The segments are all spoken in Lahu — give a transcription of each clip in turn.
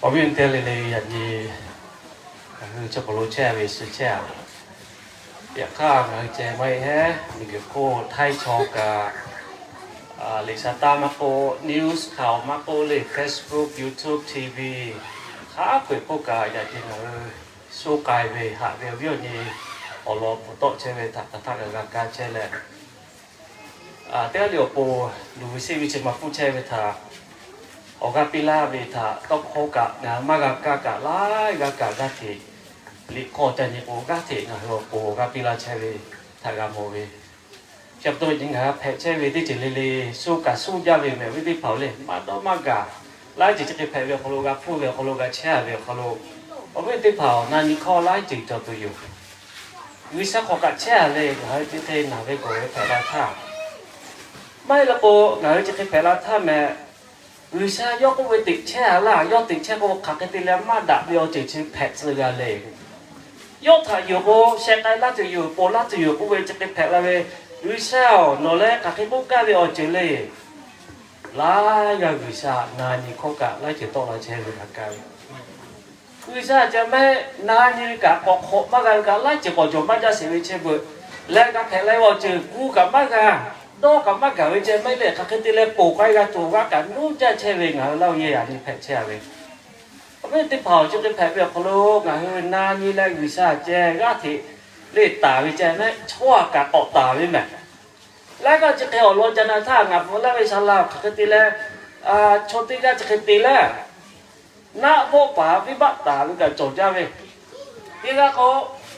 Awˬ viˉ awˬ nyi teˇ g'aˇ le le, yaꞈ nyi ngaˬ hui chi hk'aw lo chehˇ ve suh chehˇ-a. Yaꞈ hk'aˇ ngaˬ hui ceh maˇ heˆ, miˬguiˬ hk'oˆ htaiˇ chaw kaꞈ, liꞈ shaˍ taˇ maˇ k'oˆ, news ข่าว maˇ k'oˆ le, Facebook, YouTube, TV, hk'a peu-eˬ hk'oˆ kaꞈ yaꞈ nyi ngaˬ hui sho k'ai ve haꞈ ve awˬ viˉ awˬ nyi awˬ lawn hpu tawˆ chehˇ ve htaꞈ hk'aˬ htaˇ kaꞈ g'a kaˇ chehˇ leh, teˇ g'aˇ le awˬ pon luˬ ve seˆ ve chi ma hpfuhˇ chehˇ ve htaꞈ awˬ g'aˇ piˇ laˇ ve htaꞈ tawˇ hkawˇ kaꞈ ngaˬ hui maˇ g'a kaˇ kaꞈ laiˉ g'aˇ kaꞈ g'aˇ hteꞈ liꞈ hk'aw ca nyi k'o g'aˇ hteꞈ ngaˬ hui awˬ pon awˬ g'aˇ piˇ laˇ chehˇ ve htaꞈ g'a mawˬ ve. Chi pa taw yaꞈ nyi ngaˬ hui hpehꞈ chehˇ ve teˇ ceuˬ le le, sho kaꞈ sho jaˇ ve mehˬ, awˬ viˉ teˇ hpaˍ-oˬ le, maˇ dawˇ maˇ gaˬ. Laiˉ ceuˬ chi hk'e hpehꞈ ve awˬ hk'aw lo, g'a hpfuhˇ ve awˬ hk'aw lo, g'a chehˇ ve awˬ hk'aw lo, awˬ viˉ teˇ hpaˍ-oˬ, na nyi hkawˇ laiˉ ceuˬ cawˬ tuˬ yoˬ. G'uiˬsha hk'awꞈ kaꞈ chehˇ-a le, ngaˬ hui chi hk'e naˬ ve gawˬ ve hpehꞈ la htaˇ, maˇ heˆ la k'o, ngaˬ hui chi hk'e hpehꞈ la htaˇ mehˬ, G'uiˬsha yawˇ k'oˆ ve teꞈ chehˇ-a laˇ. Yawˇ teꞈ chehˇ k'o, hk'aˬ hk'e te leh maˇ daꞈ ve awˬ ceuˬ chi hpehꞈ tcuh g'a le. Yawˇ htaꞈ yoˬ k'o, sheh k'ai laˇ tuˬ yoˬ, ponˬ laˇ tuˬ yoˬ k'oˆ ve chi hk'e hpehꞈ la ve, G'uiˬsha-oˬ, nawˬ leh hk'aˬ hk'e k'oˆ gaˇ ve awˬ ceuˬ le. Laiˉ g'aˇ G'uiˬsha na nyi hkawˇ kaꞈ laiˉ ceuˬ tawˆ la chehˇ ve htaꞈ kaˇ ve G'uiˬsha ca mehˆ na nyi ve kaꞈ k'awꞈ hk'awꞈ maˇ g'a ve kaꞈ, laiˉ ceuˬ k'awꞈ jawˬ maˇ jaˇ sheˍ ve chehˇ peuˬ. Leh g'a hpehꞈ la ve awˬ ceuˬ gu kaꞈ maˇ g'a, dawˇ kaꞈ maˇ gaˬ ve ceh maˇ heˆ le, hk'aˬ hk'e te leh ponˬ k'ai g'a tuˬ g'aˇ kaꞈ nuˇ jaˇ chehˇ ve ngaˬ hui Laˇ huˍ yehˬ yaꞈ nyi hpehꞈ chehˇ-a ve. Awˬ viˉ teˇ hpaˍ-oˬ, chi hk'e hpehꞈ ve awˬ hk'aw lo ngaˬ hui na nyi leh G'uiˬsha ceh g'aˇ hteꞈ le taˍ ve ceh mehˆ, chaw-a kaꞈ k'awꞈ taˍ ve mehˬ. Laiˉ g'aˇ chi hk'e awˬ lawn ca na htaˇ, ngaˬ hpu laˇ ve saˍ laˍ hk'aˬ hk'e te leh, chaw teˇ g'aˇ chi hk'e te leh, naˆ bawˆ paˍ venˇbaˆ taˍ ve kaꞈ cawˬ jaˇ ve. Teˇ g'aˇ k'o,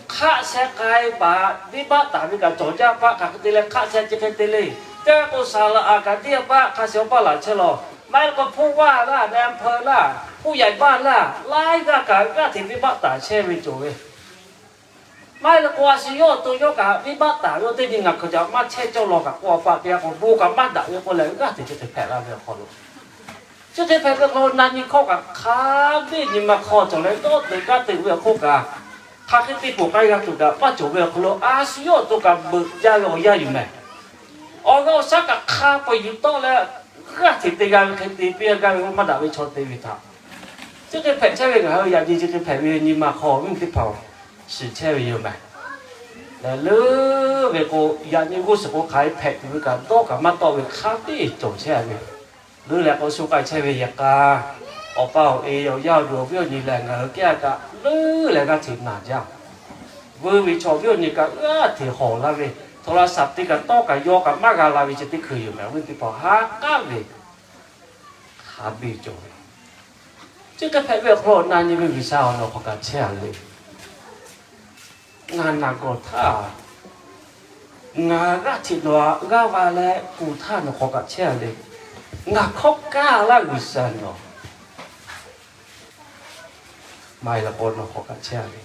hk'aˆ sheh k'ai paˍ venˇbaˆ taˍ ve kaꞈ cawˬ jaˇ paˆ. Hk'aˬ hk'e te leh hk'aˆ sheh chi hk'e te le. Teˇ g'aˇ k'o, saˍ laˍ aꞈ kaꞈ teˇ g'aˇ paˆ hk'a sheh awˬ paˆ laꞈ chehˇ law. Maˇ heˆ k'o, hpuˇ vaˇ laˇ, นายอำเภอ laˇ, ผู้ใหญ่บ้าน laˇ, laiˉ g'aˇ kaꞈ g'aˇ hteꞈ venˇbaˆ taˍ chehˇ ve cawˬ ve. Maˇ heˆ la k'o, a shu yawˇ awˬ to yawˇ kaꞈ venˇbaˆ taˍ ve oˇ teˇ nyi ngaˬ hk'aˬ caꞈ maˇ chehˇ cawˇ law kaꞈ k'oˆ a paˆ teˇ g'aˇ k'o, bon kaꞈ maˇ daꞈ ve k'oˆ leh, g'aˇ hteꞈ chi hk'e hpehꞈ la ve awˬ hk'aw lo, chi hk'e hpehꞈ ve hk'aw lo na nyi hkawˇ kaꞈ hk'a biˇ nyi ma hk'aw cawˬ leh, dawˇ teuꞈ gaˇ teuꞈ ve awˬ hk'oˆ kaꞈ, hk'aˬ hk'e te ponˬ k'ai g'a tuˬ kaꞈ maˇ cawˬ ve awˬ hk'aw lo, a shu yawˇ awˬ to kaꞈ beuꞈ jaˇ ve awˬ yanˇ yoˬ mehˬ. Awˬ g'aˇ awˬ shaˉ kaꞈ hk'a peu-eˬ yuˬ tawˆ leh, g'aˇ hteꞈ te g'a ve hk'e te piˇ gaˇ ve k'o, maˇ daꞈ ve chaw te ve htaꞈ chi hk'e hpehꞈ chehˇ ve ngaˬ hui yaꞈ nyi chi hk'e hpehꞈ ve nyi ma hk'aw awˬ viˉ teˇ hpaˍ-oˬ, shiˍ chehˇ ve yoˬ mehˬ. Leh leuˉ ve k'o, yaꞈ nyi g'uˇ suhˍ k'o hk'aˬ hk'e hpehꞈ tuˬ ve kaꞈ dawˇ kaꞈ maˇ tawˆ ve hk'a biˇ cawˬ chehˇ ve. Leuˉ leh k'o, shu k'ai chehˇ ve yaꞈ k'aˇ, awˬ pa awˬ e awˬ yaˇ awˬ duˬ awˬ viˉ awˬ nyi lehˬ, ngaˬ hui kehˉ kaꞈ leuˉ leh g'aˇ hteꞈ naˬ jaˇ. Vuiˇ ve chaw awˬ viˉ awˬ nyi kaꞈ g'aˇ hteꞈ hawˬ laˇ ve, โทรศัพท์ te kaꞈ tawˇ kaꞈ yaw kaꞈ maˇ g'a la ve chi teˇ hkui yoˬ mehˬ. Awˬ viˉ teˇ hpaˍ ha k'aˉ ve hk'a biˇ cawˬ ve. Chi hk'e hpehꞈ ve awˬ hk'aw lo na nyi ve G'uiˬsha-oˬ, nawˬ hk'aˬ kaꞈ chehˇ-a le. Ngaˬ naˬ gawˬ htaˇ, ngaˬ g'aˇ hteꞈ nawˬ g'aˇ va leh kuˬ htaˇ nawˬ hk'aˬ kaꞈ chehˇ-a le. Ngaˬ hkawˇ kaˇ laˇ G'uiˬsha nawˬ maˇ heˆ la k'o, nawˬ hk'aˬ kaꞈ chehˇ-a ve.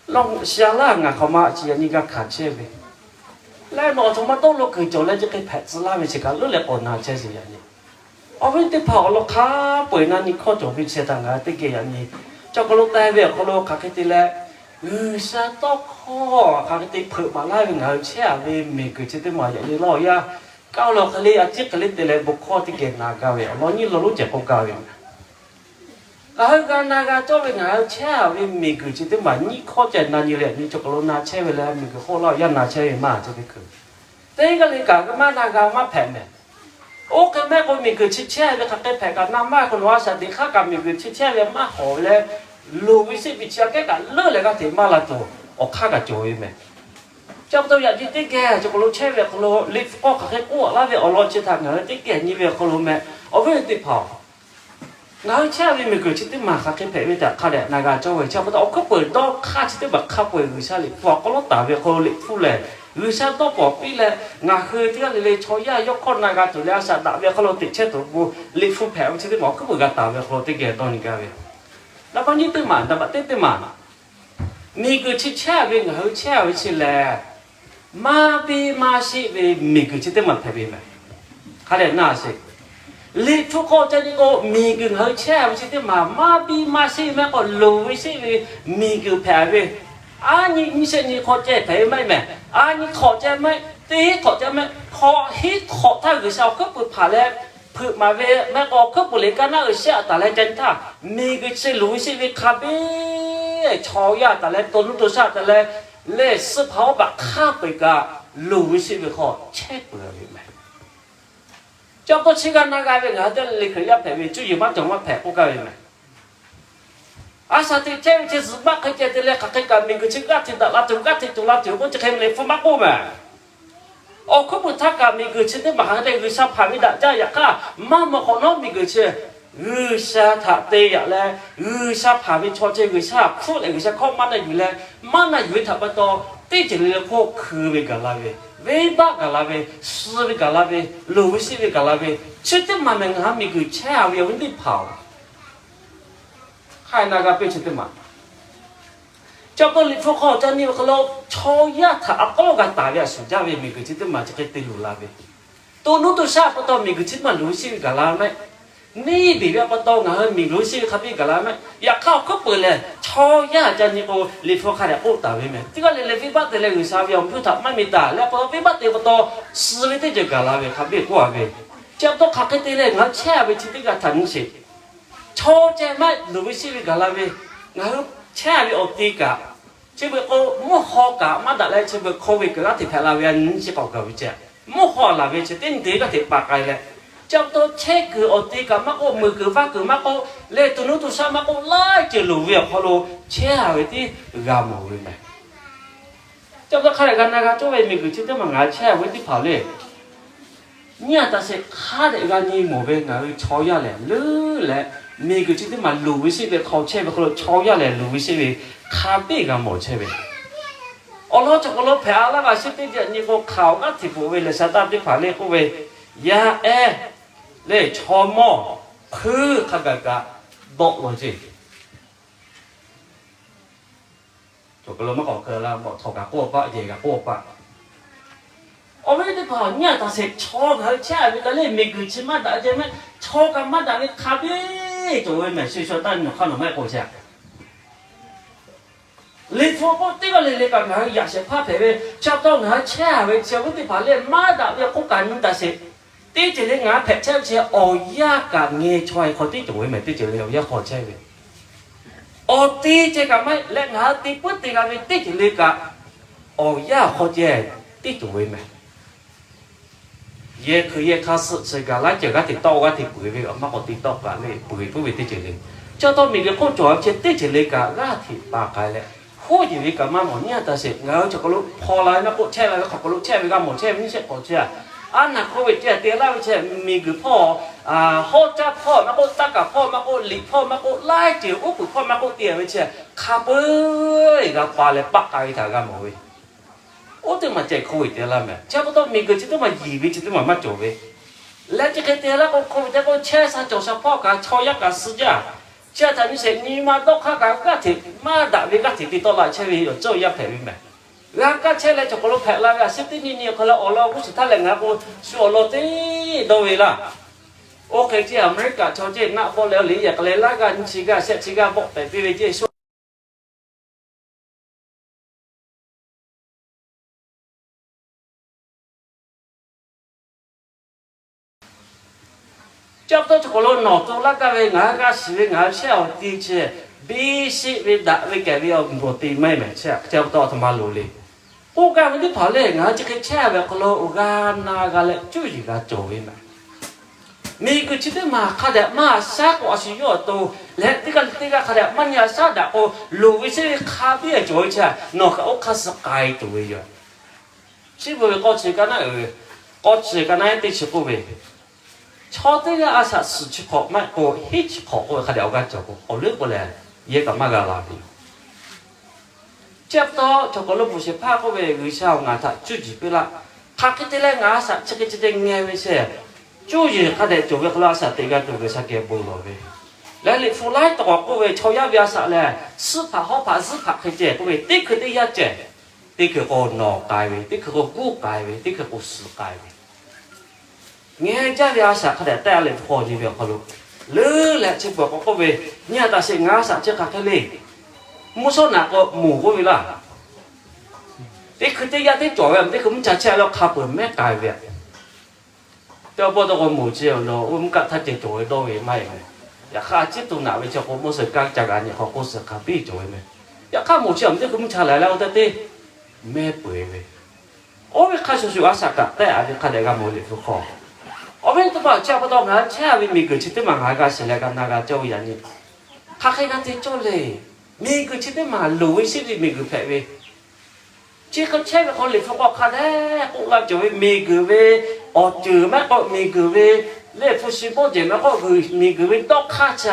Law sha laˇ ngaˬ hk'aˬ ma chi yaꞈ nyi g'a hkanˍ chehˇ ve, leh nawˬ awˬ htoꞈ ma dawˇ lo kuiˬ cawˬ leh chi hk'e hpehꞈ tcuh laˇ ve chi kaꞈ leuˉ leh k'awꞈ na chehˇ sheˍ yaꞈ nyi. Awˬ viˉ teˇ hpaˍ awˬ lawn hk'a peu-eˬ na nyi hkawˇ cawˬ ve chi htaꞈ ngaˬ teˇ geh yaꞈ nyi chaw hk'aw lo k'ai ve awˬ hk'aw lo hk'aˬ hk'e te leh, G'uiˬsha tawˇ hkawˇ hk'aˬ hk'e te hpeuꞈ maˍ laˇ ve ngaˬ hui chehˇ-a ve miˬguiˬ chi teˇ maˬ yaꞈ nyi lawˇ yaˇ kaˇ law hk'e le, a ciˉ hk'e le te leh bon hkawˇ teˇ geh na gaˇ ve awˬ lawn nyiˇ law lonˉ ceh k'oˆ gaˇ ve yoˬ. Ngaˬ hui g'a na g'a cawˇ ve ngaˬ hui chehˇ-a ve miˬguiˬ chi teˇ maˬ nyiˇ hkawˇ ceh na nyi leh, yaꞈ nyi chaw hk'aw lo na chehˇ ve leh miˬguiˬ hk'oˆ laˇ yaˇ na chehˇ ve maˇ chi teˇ hkui, teˇ g'aˇ le kaꞈ maˇ na g'a maˇ hpehꞈ mehˬ. Oˇ hk'e mehˆ k'o, miˬguiˬ chi chehˇ ve hk'aˬ hk'e hpehꞈ kaꞈ na maˇ k'o, nawˬ a shaꞈ teꞈ hk'aˇ kaꞈ miˬguiˬ chi chehˇ ve maˇ hawˍ ve leh, loˍ ve sheˆ ve chi aꞈ kehˉ kaꞈ leuˉ leh g'aˇ hteꞈ maˇ la tuˬ awˬ hk'aˇ kaꞈ cawˬ ve mehˬ. Chi pa taw yaꞈ nyi teˇ geh chaw hk'aw lo chehˇ ve awˬ hk'aw lo Liꞈ hpu hk'aw hk'aˬ hk'e k'oˆ laˇ ve awˬ lawn chi htaꞈ ngaˬ hui teˇ geh nyi ve awˬ hk'aw lo mehˬ. Awˬ viˉ teˇ hpaˍ-oˬ, ngaˬ hui chehˇ ve miˬguiˬ chi teˇ maˬ hk'aˬ hk'e hpehꞈ ve htaꞈ hk'a dehꞈ na g'a cawˇ ve chi pa taw, awˬ hkuiˉ peuˬ dawˇ hk'aˇ chi teˇ maˬ hk'a peu-eˬ G'uiˬsha Liꞈ hpu awˬ hk'aw lo taˍ ve awˬ hk'aw lo Liꞈ hpu lehˬ, G'uiˬsha dawˇ pawnˍ piˇ leh ngaˬ hui teˇ g'aˇ le le chaw yaˇ yawˇ hkawˇ na g'a tuˬ leh a shaꞈ daꞈ ve awˬ hk'aw lo teꞈ chehˇ tuˬ awˬ pon Liꞈ hpu hpehꞈ ve chi teˇ maˬ awˬ hkuiˉ peuˬ g'a taˍ ve awˬ hk'aw lo teˇ geh dawˇ nyi gaˇ ve. Naˍ baˆ nyiˇ teˇ maˬ, naˍ baˆ teˇ teˇ maˬ, miˬguiˬ chi chehˇ ve ngaˬ hui chehˇ ve chi lehˬ, maˇ biˇ maˇ sheˆ ve miˬguiˬ chi teˇ maˬ hpehꞈ ve mehˬ. Hk'a dehꞈ na sheˍ. Liꞈ hpu hk'aw ca nyi k'o, miˬguiˬ ngaˬ hui chehˇ ve chi teˇ maˬ maˇ biˇ maˇ sheˆ mehˆ k'o, loˍ ve sheˆ ve miˬguiˬ hpehꞈ ve. Aˉ nyi nyiˇ shehˆ nyi hk'aw ceh hpehꞈ ve maˇ heˆ mehˬ. Aˉ nyi hk'awꞈ ceh maˇ heˆ, teˇ hk'awꞈ ceh maˇ heˆ, hk'awꞈ hiˉ hk'awꞈ htaˇ G'uiˬsha awˬ hkuiˉ peuˬ hpanˍ leh, hpeuꞈ maˍ ve mehˆ k'o, awˬ hkuiˉ puiˍ leh kaˇ naˆ uiˍ shehˆ a taˍ leh ca nyi htaˇ, miˬguiˬ chi loˍ ve sheˆ ve hk'a biˇ chaw yaˇ taˍ leh, to nuˇ to shaˆ taˍ leh, lehˬ suh hpaˍ oˇ paˍ hk'a peu-eˬ kaꞈ loˍ ve sheˆ ve hk'aw chehˇ peuˬ ve meh. Chi pa taw chi g'a na g'a ve ngaˬ hui teˇ le Hkriꞈ yaˇ hpehꞈ ve cuˇ yiˍ maˇ cawˬ maˇ hpehꞈ k'oˆ gaˇ ve meh. A shaˍ teꞈ chehˇ ve chi zuhꞈ maˇ hk'e ceh te leh hk'aˬ hk'e kaꞈ miˬguiˬ chi g'aˇ hteꞈ daꞈ la tuˬ, g'aˇ hteꞈ tuˬ la tuˬ k'oˆ chi hk'e le hpu maˇ k'oˆ meh. Awˬ hkuiˉ puiˍ htaˇ kaꞈ miˬguiˬ chi teˇ maˬ hk'aˬ hk'e te G'uiˬsha hpanˍ ve daꞈ jaˇ yaꞈ hk'aˇ, maˇ maw k'awꞈ nawˉ miˬguiˬ chi G'uiˬsha htaꞈ te yaꞈ leh, G'uiˬsha hpanˍ ve chaw chi G'uiˬsha hpfuhˆ leh G'uiˬsha hkawˇ maˇ na yuˬ leh, maˇ na yuˬ ve htaꞈ pa taw, teˇ ceuˬ le le hk'oˆ hkui ve gaˬ la ve, venˇbaˆ gaˬ la ve, suh ve gaˬ la ve, loˍ ve sheˆ ve gaˬ la ve, chi teˇ maˬ meh ngaˬ hui miˬguiˬ chehˇ a ve awˬ viˉ teˇ hpaˍ-oˬ, hk'aˬ na g'a piˇ chi teˇ maˬ. Chi pa taw Liꞈ hpu hk'aw ca nyi ve hk'aw lo, chaw yaˇ htaꞈ a k'aˉ g'a taˍ ve a shuˍ jaˇ ve miˬguiˬ chi teˇ maˬ chi hk'e te luˬ la ve, to nuˇ to shaˆ pa taw miˬguiˬ chi teˇ maˬ loˍ ve sheˆ ve gaˬ la meh. Neˇ beˬ ve pa taw ngaˬ hui miˬguiˬ loˍ ve sheˆ ve hk'a biˇ gaˬ la meh. Yaꞈ hk'aˇ awˬ hkuiˉ puiˍ lehˬ, chaw yaˇ ca nyi k'o, Liꞈ hpu hk'a dehꞈ k'oˆ taˍ ve meh. Teˇ g'aˇ le le venˇbaˆ te leh G'uiˬsha ve awˬ meh htaꞈ maˇ mi taˍ leh pa taw, venˇbaˆ te pa taw, suh ve teˇ ceuˬ gaˬ la ve hk'a biˇ k'oˆ a ve. Chi pa taw hk'aˬ hk'e te leh ngaˬ hui chehˇ a ve chi teˇ g'aˇ htaꞈ nyi sheˍ. Chaw ceh maˇ loˍ ve sheˆ ve gaˬ la ve, ngaˬ hui chehˇ a ve awˬ te kaꞈ, chi beuꞈ k'o mvuhˇ haw kaꞈ maˇ daꞈ leh, chi beuꞈ hk'aw ve kaꞈ g'aˇ hteꞈ hpehꞈ la ve a nyi chi k'awꞈ gaˬ ve ceh, mvuhˇ haw laˬ ve chi teˇ nyi te g'aˇ hteꞈ pa k'ai leh, chi pa taw chehˇ kuiˬ awˬ te kaꞈ maˇ k'oˆ, meuˬ kuiˬ vaˇ kuiˬ maˇ k'oˆ, leh to nuˇ to shaˆ maˇ k'oˆ, laiˉ ceuˬ loˍ ve awˬ hk'aw lo chehˇ a ve tiˉ g'a mawˬ ve meh. Chi pa taw hk'a dehꞈ g'a na g'a cawˇ ve miˬguiˬ chi teˇ maˬ ngaˬ hui chehˇ a ve teˇ hpaˍ le. Nyi a taꞈ sheˍ hk'a dehꞈ g'a nyi mawˬ ve ngaˬ hui chaw yaˇ lehˬ leuˉ leh, miˬguiˬ chi teˇ maˬ loˍ ve sheˆ ve hk'aw chehˇ ve hk'aw lo chaw yaˇ lehˬ loˍ ve sheˆ ve hk'a biˇ g'a mawˬ chehˇ ve. Awˬ lawn chaw k'aw lo hpehꞈ a laˇ g'a sheˆ teˇ jaꞈ nyi k'o, hk'aˬ awˬ g'aˇ hteꞈ bvuhꞈ ve lehˬ, Saˍtanˍ teˇ hpaˍ le k'oˆ ve, yaˇ ehˉ leh chaw mawˇ hkui hk'a gaˬ kaꞈ dawˆ law ceˇ. Cawˬ k'aw lo maˇ k'awꞈ keu la, mawꞈ htawꞈ kaꞈ k'oˆ paˆ, yehˬ kaꞈ k'oˆ paˆ. Awˬ viˉ teˇ hpaˍ, nyi a taꞈ sheˍ chaw ngaˬ hui chehˇ a ve kaꞈ le, miˬguiˬ chi maˇ daꞈ ceh meh, chaw kaꞈ maˇ daꞈ ve hk'a biˇ cawˬ ve mehˬ. Shu shu taˇ nyi nawˬ hk'aˇ nawˬ maˇ k'oˆ chehˇ a. Liꞈ hpu k'oˆ teˇ g'aˇ le le kaꞈ ngaˬ hui yaꞈ shehˍ hpaˇ hpehꞈ ve, chi pa taw ngaˬ hui chehˇ a ve chi awˬ viˉ teˇ hpaˍ le, maˇ daꞈ ve k'oˆ kaꞈ nyi taꞈ sheˍ. Teˇ ceuˬ le ngaˬ hui hpehꞈ chehˇ ve chi awˬ yanˇ kaꞈ ngeh chaw e hk'aw teˇ cawˬ ve mehˬ. Teˇ ceuˬ le awˬ yanˇ hk'aw chehˇ ve awˬ te ceh kaꞈ maˇ heˆ leh, ngaˬ hui te puiˉ te g'a ve teˇ ceuˬ le kaꞈ awˬ yanˇ awˬ hk'aw ceh teˇ cawˬ ve mehˬ. Yehˬ hkui yehˬ hk'a suh chi gaˬ laˇ ceuˬ g'aˇ hteꞈ tawˆ g'aˇ hteꞈ peuˬ ve, maˇ k'awꞈ te tawˆ kaꞈ le peuˬ puiˉ ve teˇ ceuˬ le. Chi pa taw miˬguiˬ hk'oˆ cawˬ ve chi teˇ ceuˬ le kaꞈ g'aˇ hteꞈ pa k'ai leh, hoˉ yeˬ ve kaꞈ maˇ mawˬ. Nyi a taꞈ sheˍ ngaˬ hui chaw k'aw lo hpaw la ve maˇ k'oˆ, chehˇ la ve hk'aw k'aw lo chehˇ ve g'a mawˬ chehˇ ve nyiˇ shehˆ k'awꞈ chehˇ a. A naˬ hk'oˆ ve teˇ g'aˇ te laˇ ve chi miˬguiˬ hpawˇ, hawˉ caˇ hpawˇ maˇ k'oˆ, taˇ kaˬ hpawˇ maˇ k'oˆ, liꞈ hpawˇ maˇ k'oˆ, laiˉ ceuˬ uˉ peunˍ hpawˇ maˇ k'oˆ te ve chi hk'a peu-eˬ g'a pa leh paˆ k'ai ve htaꞈ g'a mawˬ ve. Oˇ teˇ maˬ ceh hk'oˆ ve te laˇ mehˬ. Chi pa taw miˬguiˬ chi teˇ maˬ yeˬ ve chi teˇ maˬ maˇ cawˬ ve. Leh chi hk'e te laˇ k'o, hk'oˆ ve te k'o chehˇ sha cawˬ sha hpawˇ kaꞈ chaw yaˇ kaꞈ suh jaˇ. Chi a htaꞈ nyi sheˍ, nyi ma dawˇ hk'aˇ kaꞈ g'aˇ hteꞈ maˇ daꞈ ve g'aˇ hteꞈ te tawˆ la chehˇ ve yoˬ. Cawˇ yaˇ hpehꞈ ve mehˬ. G'a kaˇ chehˇ leh chaw k'aw lo hpehꞈ la ve a shu teˇ nyi nyi awˬ hk'aw lo awˬ lawn g'uˇ suhˍ htaˇ leh ngaˬ k'o, shu awˬ lawn teˇ dawˇ ve laˇ. Oˇ hk'e ceˇ, Aˍmeˍriˆkaꞈ chaw ceˇ naˆ bawˆ leh le, yaꞈ k'aˬ leh laˇ g'aˇ nyi chi g'aˇ shehˆ chi g'aˇ bawˆ pehꞈ piˇ ve ceˇ shu Chi pa taw chaw k'aw lo nawˬ to laˇ gaˇ ve, ngaˬ hui g'a shiˍ ve, ngaˬ hui chehˇ awˬ ti chi biˇ sheˆ ve daꞈ ve kehˬ ve awˬ moˍ te maˇ heˆ mehˬ. Chi pa taw aˬ htoꞈ ma loˍ le. K'oˆ gaˇ ve teˇ hpaˍ lehˬ, ngaˬ hui chi hk'e chehˇ ve awˬ hk'aw lo awˬ g'aˇ na g'a leh cuˇ yiˍ g'a cawˬ ve mehˬ. Miˬguiˬ chi teˇ maˬ hk'a dehꞈ maˇ shaˉ k'o, a shu yawˇ awˬ to leh teˇ g'aˇ le teˇ g'aˇ hk'a dehꞈ maˇ nyi a shaˉ daꞈ k'o, loˍ ve sheˆ ve hk'a biˇ cawˬ ve chi nawˬ kaꞈ oˇ hk'aˇ suh k'ai tuˬ ve yoˬ. Chi beuꞈ ve k'awˇ chi ka naˉ uiˍ, k'awˇ chi ka naˉ teˇ chi k'oˆ ve, chaw teˇ g'aˇ a shaꞈ suhˍ chi hk'awꞈ maˇ heˆ k'o, henˉ chi hk'awꞈ k'oˆ ve hk'a dehꞈ awˬ g'aˇ cawˬ k'o, awˬ leuˉ k'o lehˬ, yehˇ kaꞈ maˇ g'a la ve yoˬ. Chi pa taw chaw k'aw lo bvuhꞈ shehˍ hpaˇ k'oˆ ve, G'uiˬsha-oˬ, ngaˬ htaꞈ cuˇ yiˍ piˇ laˇ. Hk'aˬ hk'e te leh ngaˬ a shaꞈ chi hk'e chi te ngeh ve chi, cuˇ yiˍ hk'a dehꞈ cawˬ ve hk'aw lo a shaꞈ teꞈ g'a tuˬ G'uiˬsha geh bon lawˬ ve. Leh Liꞈ hpu laiˉ tawˍ k'awꞈ k'oˆ ve, chaw yaˇ ve a shaꞈ lehˬ, suhˉ hpaꞈ hawˉ hpaꞈ zuhˇ hpaꞈ hk'e ceh k'oˆ ve, teˇ hkui teˇ yanˇ ceh, teˇ hkui k'o nawˬ k'ai ve, teˇ hkui k'o guˇ k'ai ve, teˇ hkui k'o suhˍ k'ai ve. Ngeh jaˇ ve a shaꞈ hk'a dehꞈ tehˆ leh hpaw nyi ve awˬ hk'aw lo, leuˉ leh chi beuꞈ k'awꞈ k'oˆ ve, nyi a taꞈ sheˍ, ngaˬ a shaꞈ chi hk'aˬ hk'e le. Mvuhˇ shawˉ naꞈ k'o moˍ k'oˆ ve laˇ. Teˇ hkui teˇ yanˇ teˇ cawˬ ve, teˇ hkui mvuhˇ ca chehˇ leh hk'a peuˬ mehˉ k'ai ve. Teˇ pawˆ dawˇ k'o moˍ chi awˬ nawˬ oˇ mvuhˇ kaˆ htaˇ ceh cawˬ ve dawˇ ve maˇ heˆ meh. Yaꞈ hk'aˇ, ciˉ tuˬ naꞈ ve chi k'o mvuhˇ suhˍ kaˇ ca g'a nyi hk'aw k'oˆ suhˍ hk'a biˇ cawˬ ve meh. Yaꞈ hk'aˇ, moˍ chi awˬ teˇ hkui mvuhˇ cha laiˬ leh oˇ teˇ teˇ mehˉ peu eˬ ve, oˇ ve hk'a shuˍ shuˍ a shaꞈ kaꞈ tehˆ a ve hk'a dehꞈ g'a mawˬ ve Liꞈ hpu hk'aw. Awˬ viˉ teˇ hpaˍ, chi pa taw ngaˬ hui chehˇ a ve miˬguiˬ chi teˇ maˬ ngaˬ hui g'a shiˍ leh g'a na g'a cawˇ ve yaꞈ nyi, hk'aˬ hk'e g'a te cawˇ le. Miˬguiˬ chi teˇ maˬ loˍ ve shiˉ ve miˬguiˬ hpehꞈ ve, chi hk'e chehˇ ve hk'aw Liꞈ hpu hk'aw hk'a dehꞈ k'oˆ laˇ ve cawˬ ve, miˬguiˬ ve awˬ ceuˬ maˇ k'oˆ, miˬguiˬ ve lehˬ hpu shi mawˇ jehˬ maˇ k'oˆ, miˬguiˬ ve dawˇ hk'aˇ chi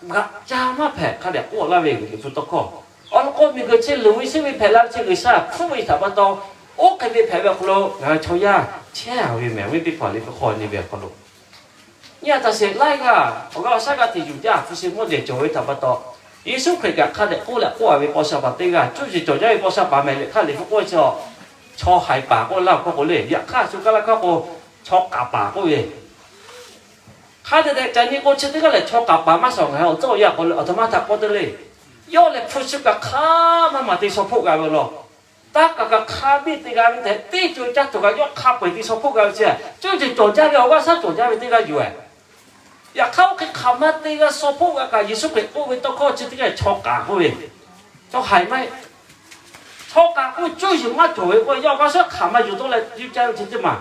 g'aꞈ ca maˇ hpehꞈ hk'a dehꞈ k'oˆ laˇ ve Liꞈ hpu tawˇ hkawˇ. Awˬ lawn k'o, miˬguiˬ chi loˍ ve shiˉ ve hpehꞈ la ve chi G'uiˬsha hpfuhˆ ve htaꞈ pa taw, oˇ hk'e ve hpehꞈ ve awˬ hk'aw lo ngaˬ hui chaw yaˇ chehˇ a ve meh. Awˬ viˉ teˇ hpaˍ, Liꞈ hpu hk'aw nyi ve awˬ hk'aw lo nyi a taˍ sheˍ laiˉ g'aˇ awˬ g'aˇ awˬ shaˉ g'aˇ hteꞈ yuˬ jaˇ, hpu shi mawˇ jehˬ cawˬ ve htaꞈ pa taw, Yeˍsuˆ Hkriꞈ kaꞈ hk'a dehꞈ k'oˆ leh k'oˆ a ve paw sha paˍ teˇ g'aˇ, cuˇ yiˍ cawˬ jaˇ ve paw sha paˍ mehˍ leh hk'aˇ Liꞈ hpu k'oˆ ve chi, chaw haiˬ paˍ k'oˆ laˇ awˬ hk'aw k'o le, yaꞈ hk'aˇ shu kaˇ laˇ hk'aˇ k'o, chaw k'aˍ paˍ k'oˆ ve, hk'a dehꞈ dehꞈ ca nyi k'o, chi teˇ g'aˇ lehˬ chaw k'aˍ paˍ maˇ shawˍ, ngaˬ hui awˬ tcuhˉ awˬ yanˇ k'o, aˬ htoꞈ ma htaꞈ k'oˆ te le. Yawˇ lehˬ hpu shi kaꞈ hk'aˇ maˇ maˍ te shaw hpoˆ g'a ve law. Taˇ kaˬ kaꞈ hk'a biˇ te g'a ve tehꞈ, teˇ co caˇ tuˬ kaꞈ yawˇ hk'a peu eˬ te shaw hpoˆ g'a ve chi, cuˇ yiˍ cawˬ jaˇ ve awˬ g'aˇ shaˉ cawˬ jaˇ ve teˇ g'aˇ yoˬ. Yaꞈ hk'aˇ, oˇ hk'e hk'aˬ ma te g'a shaw hpoˆ g'a kaꞈ, Yeˍsuˆ Hkriꞈ k'oˆ ve tawˇ hkawˇ chi teˇ g'aˇ chaw k'aˍ k'oˆ ve, chaw haiˬ maˇ heˆ. Chaw k'aˍ k'oˆ, cuˇ yiˍ maˇ cawˬ ve k'o, yawˇ awˬ g'aˇ shaˉ hk'aˬ ma yuˬ tawˆ leh yuˇ caˇ ve chi teˇ maˬ.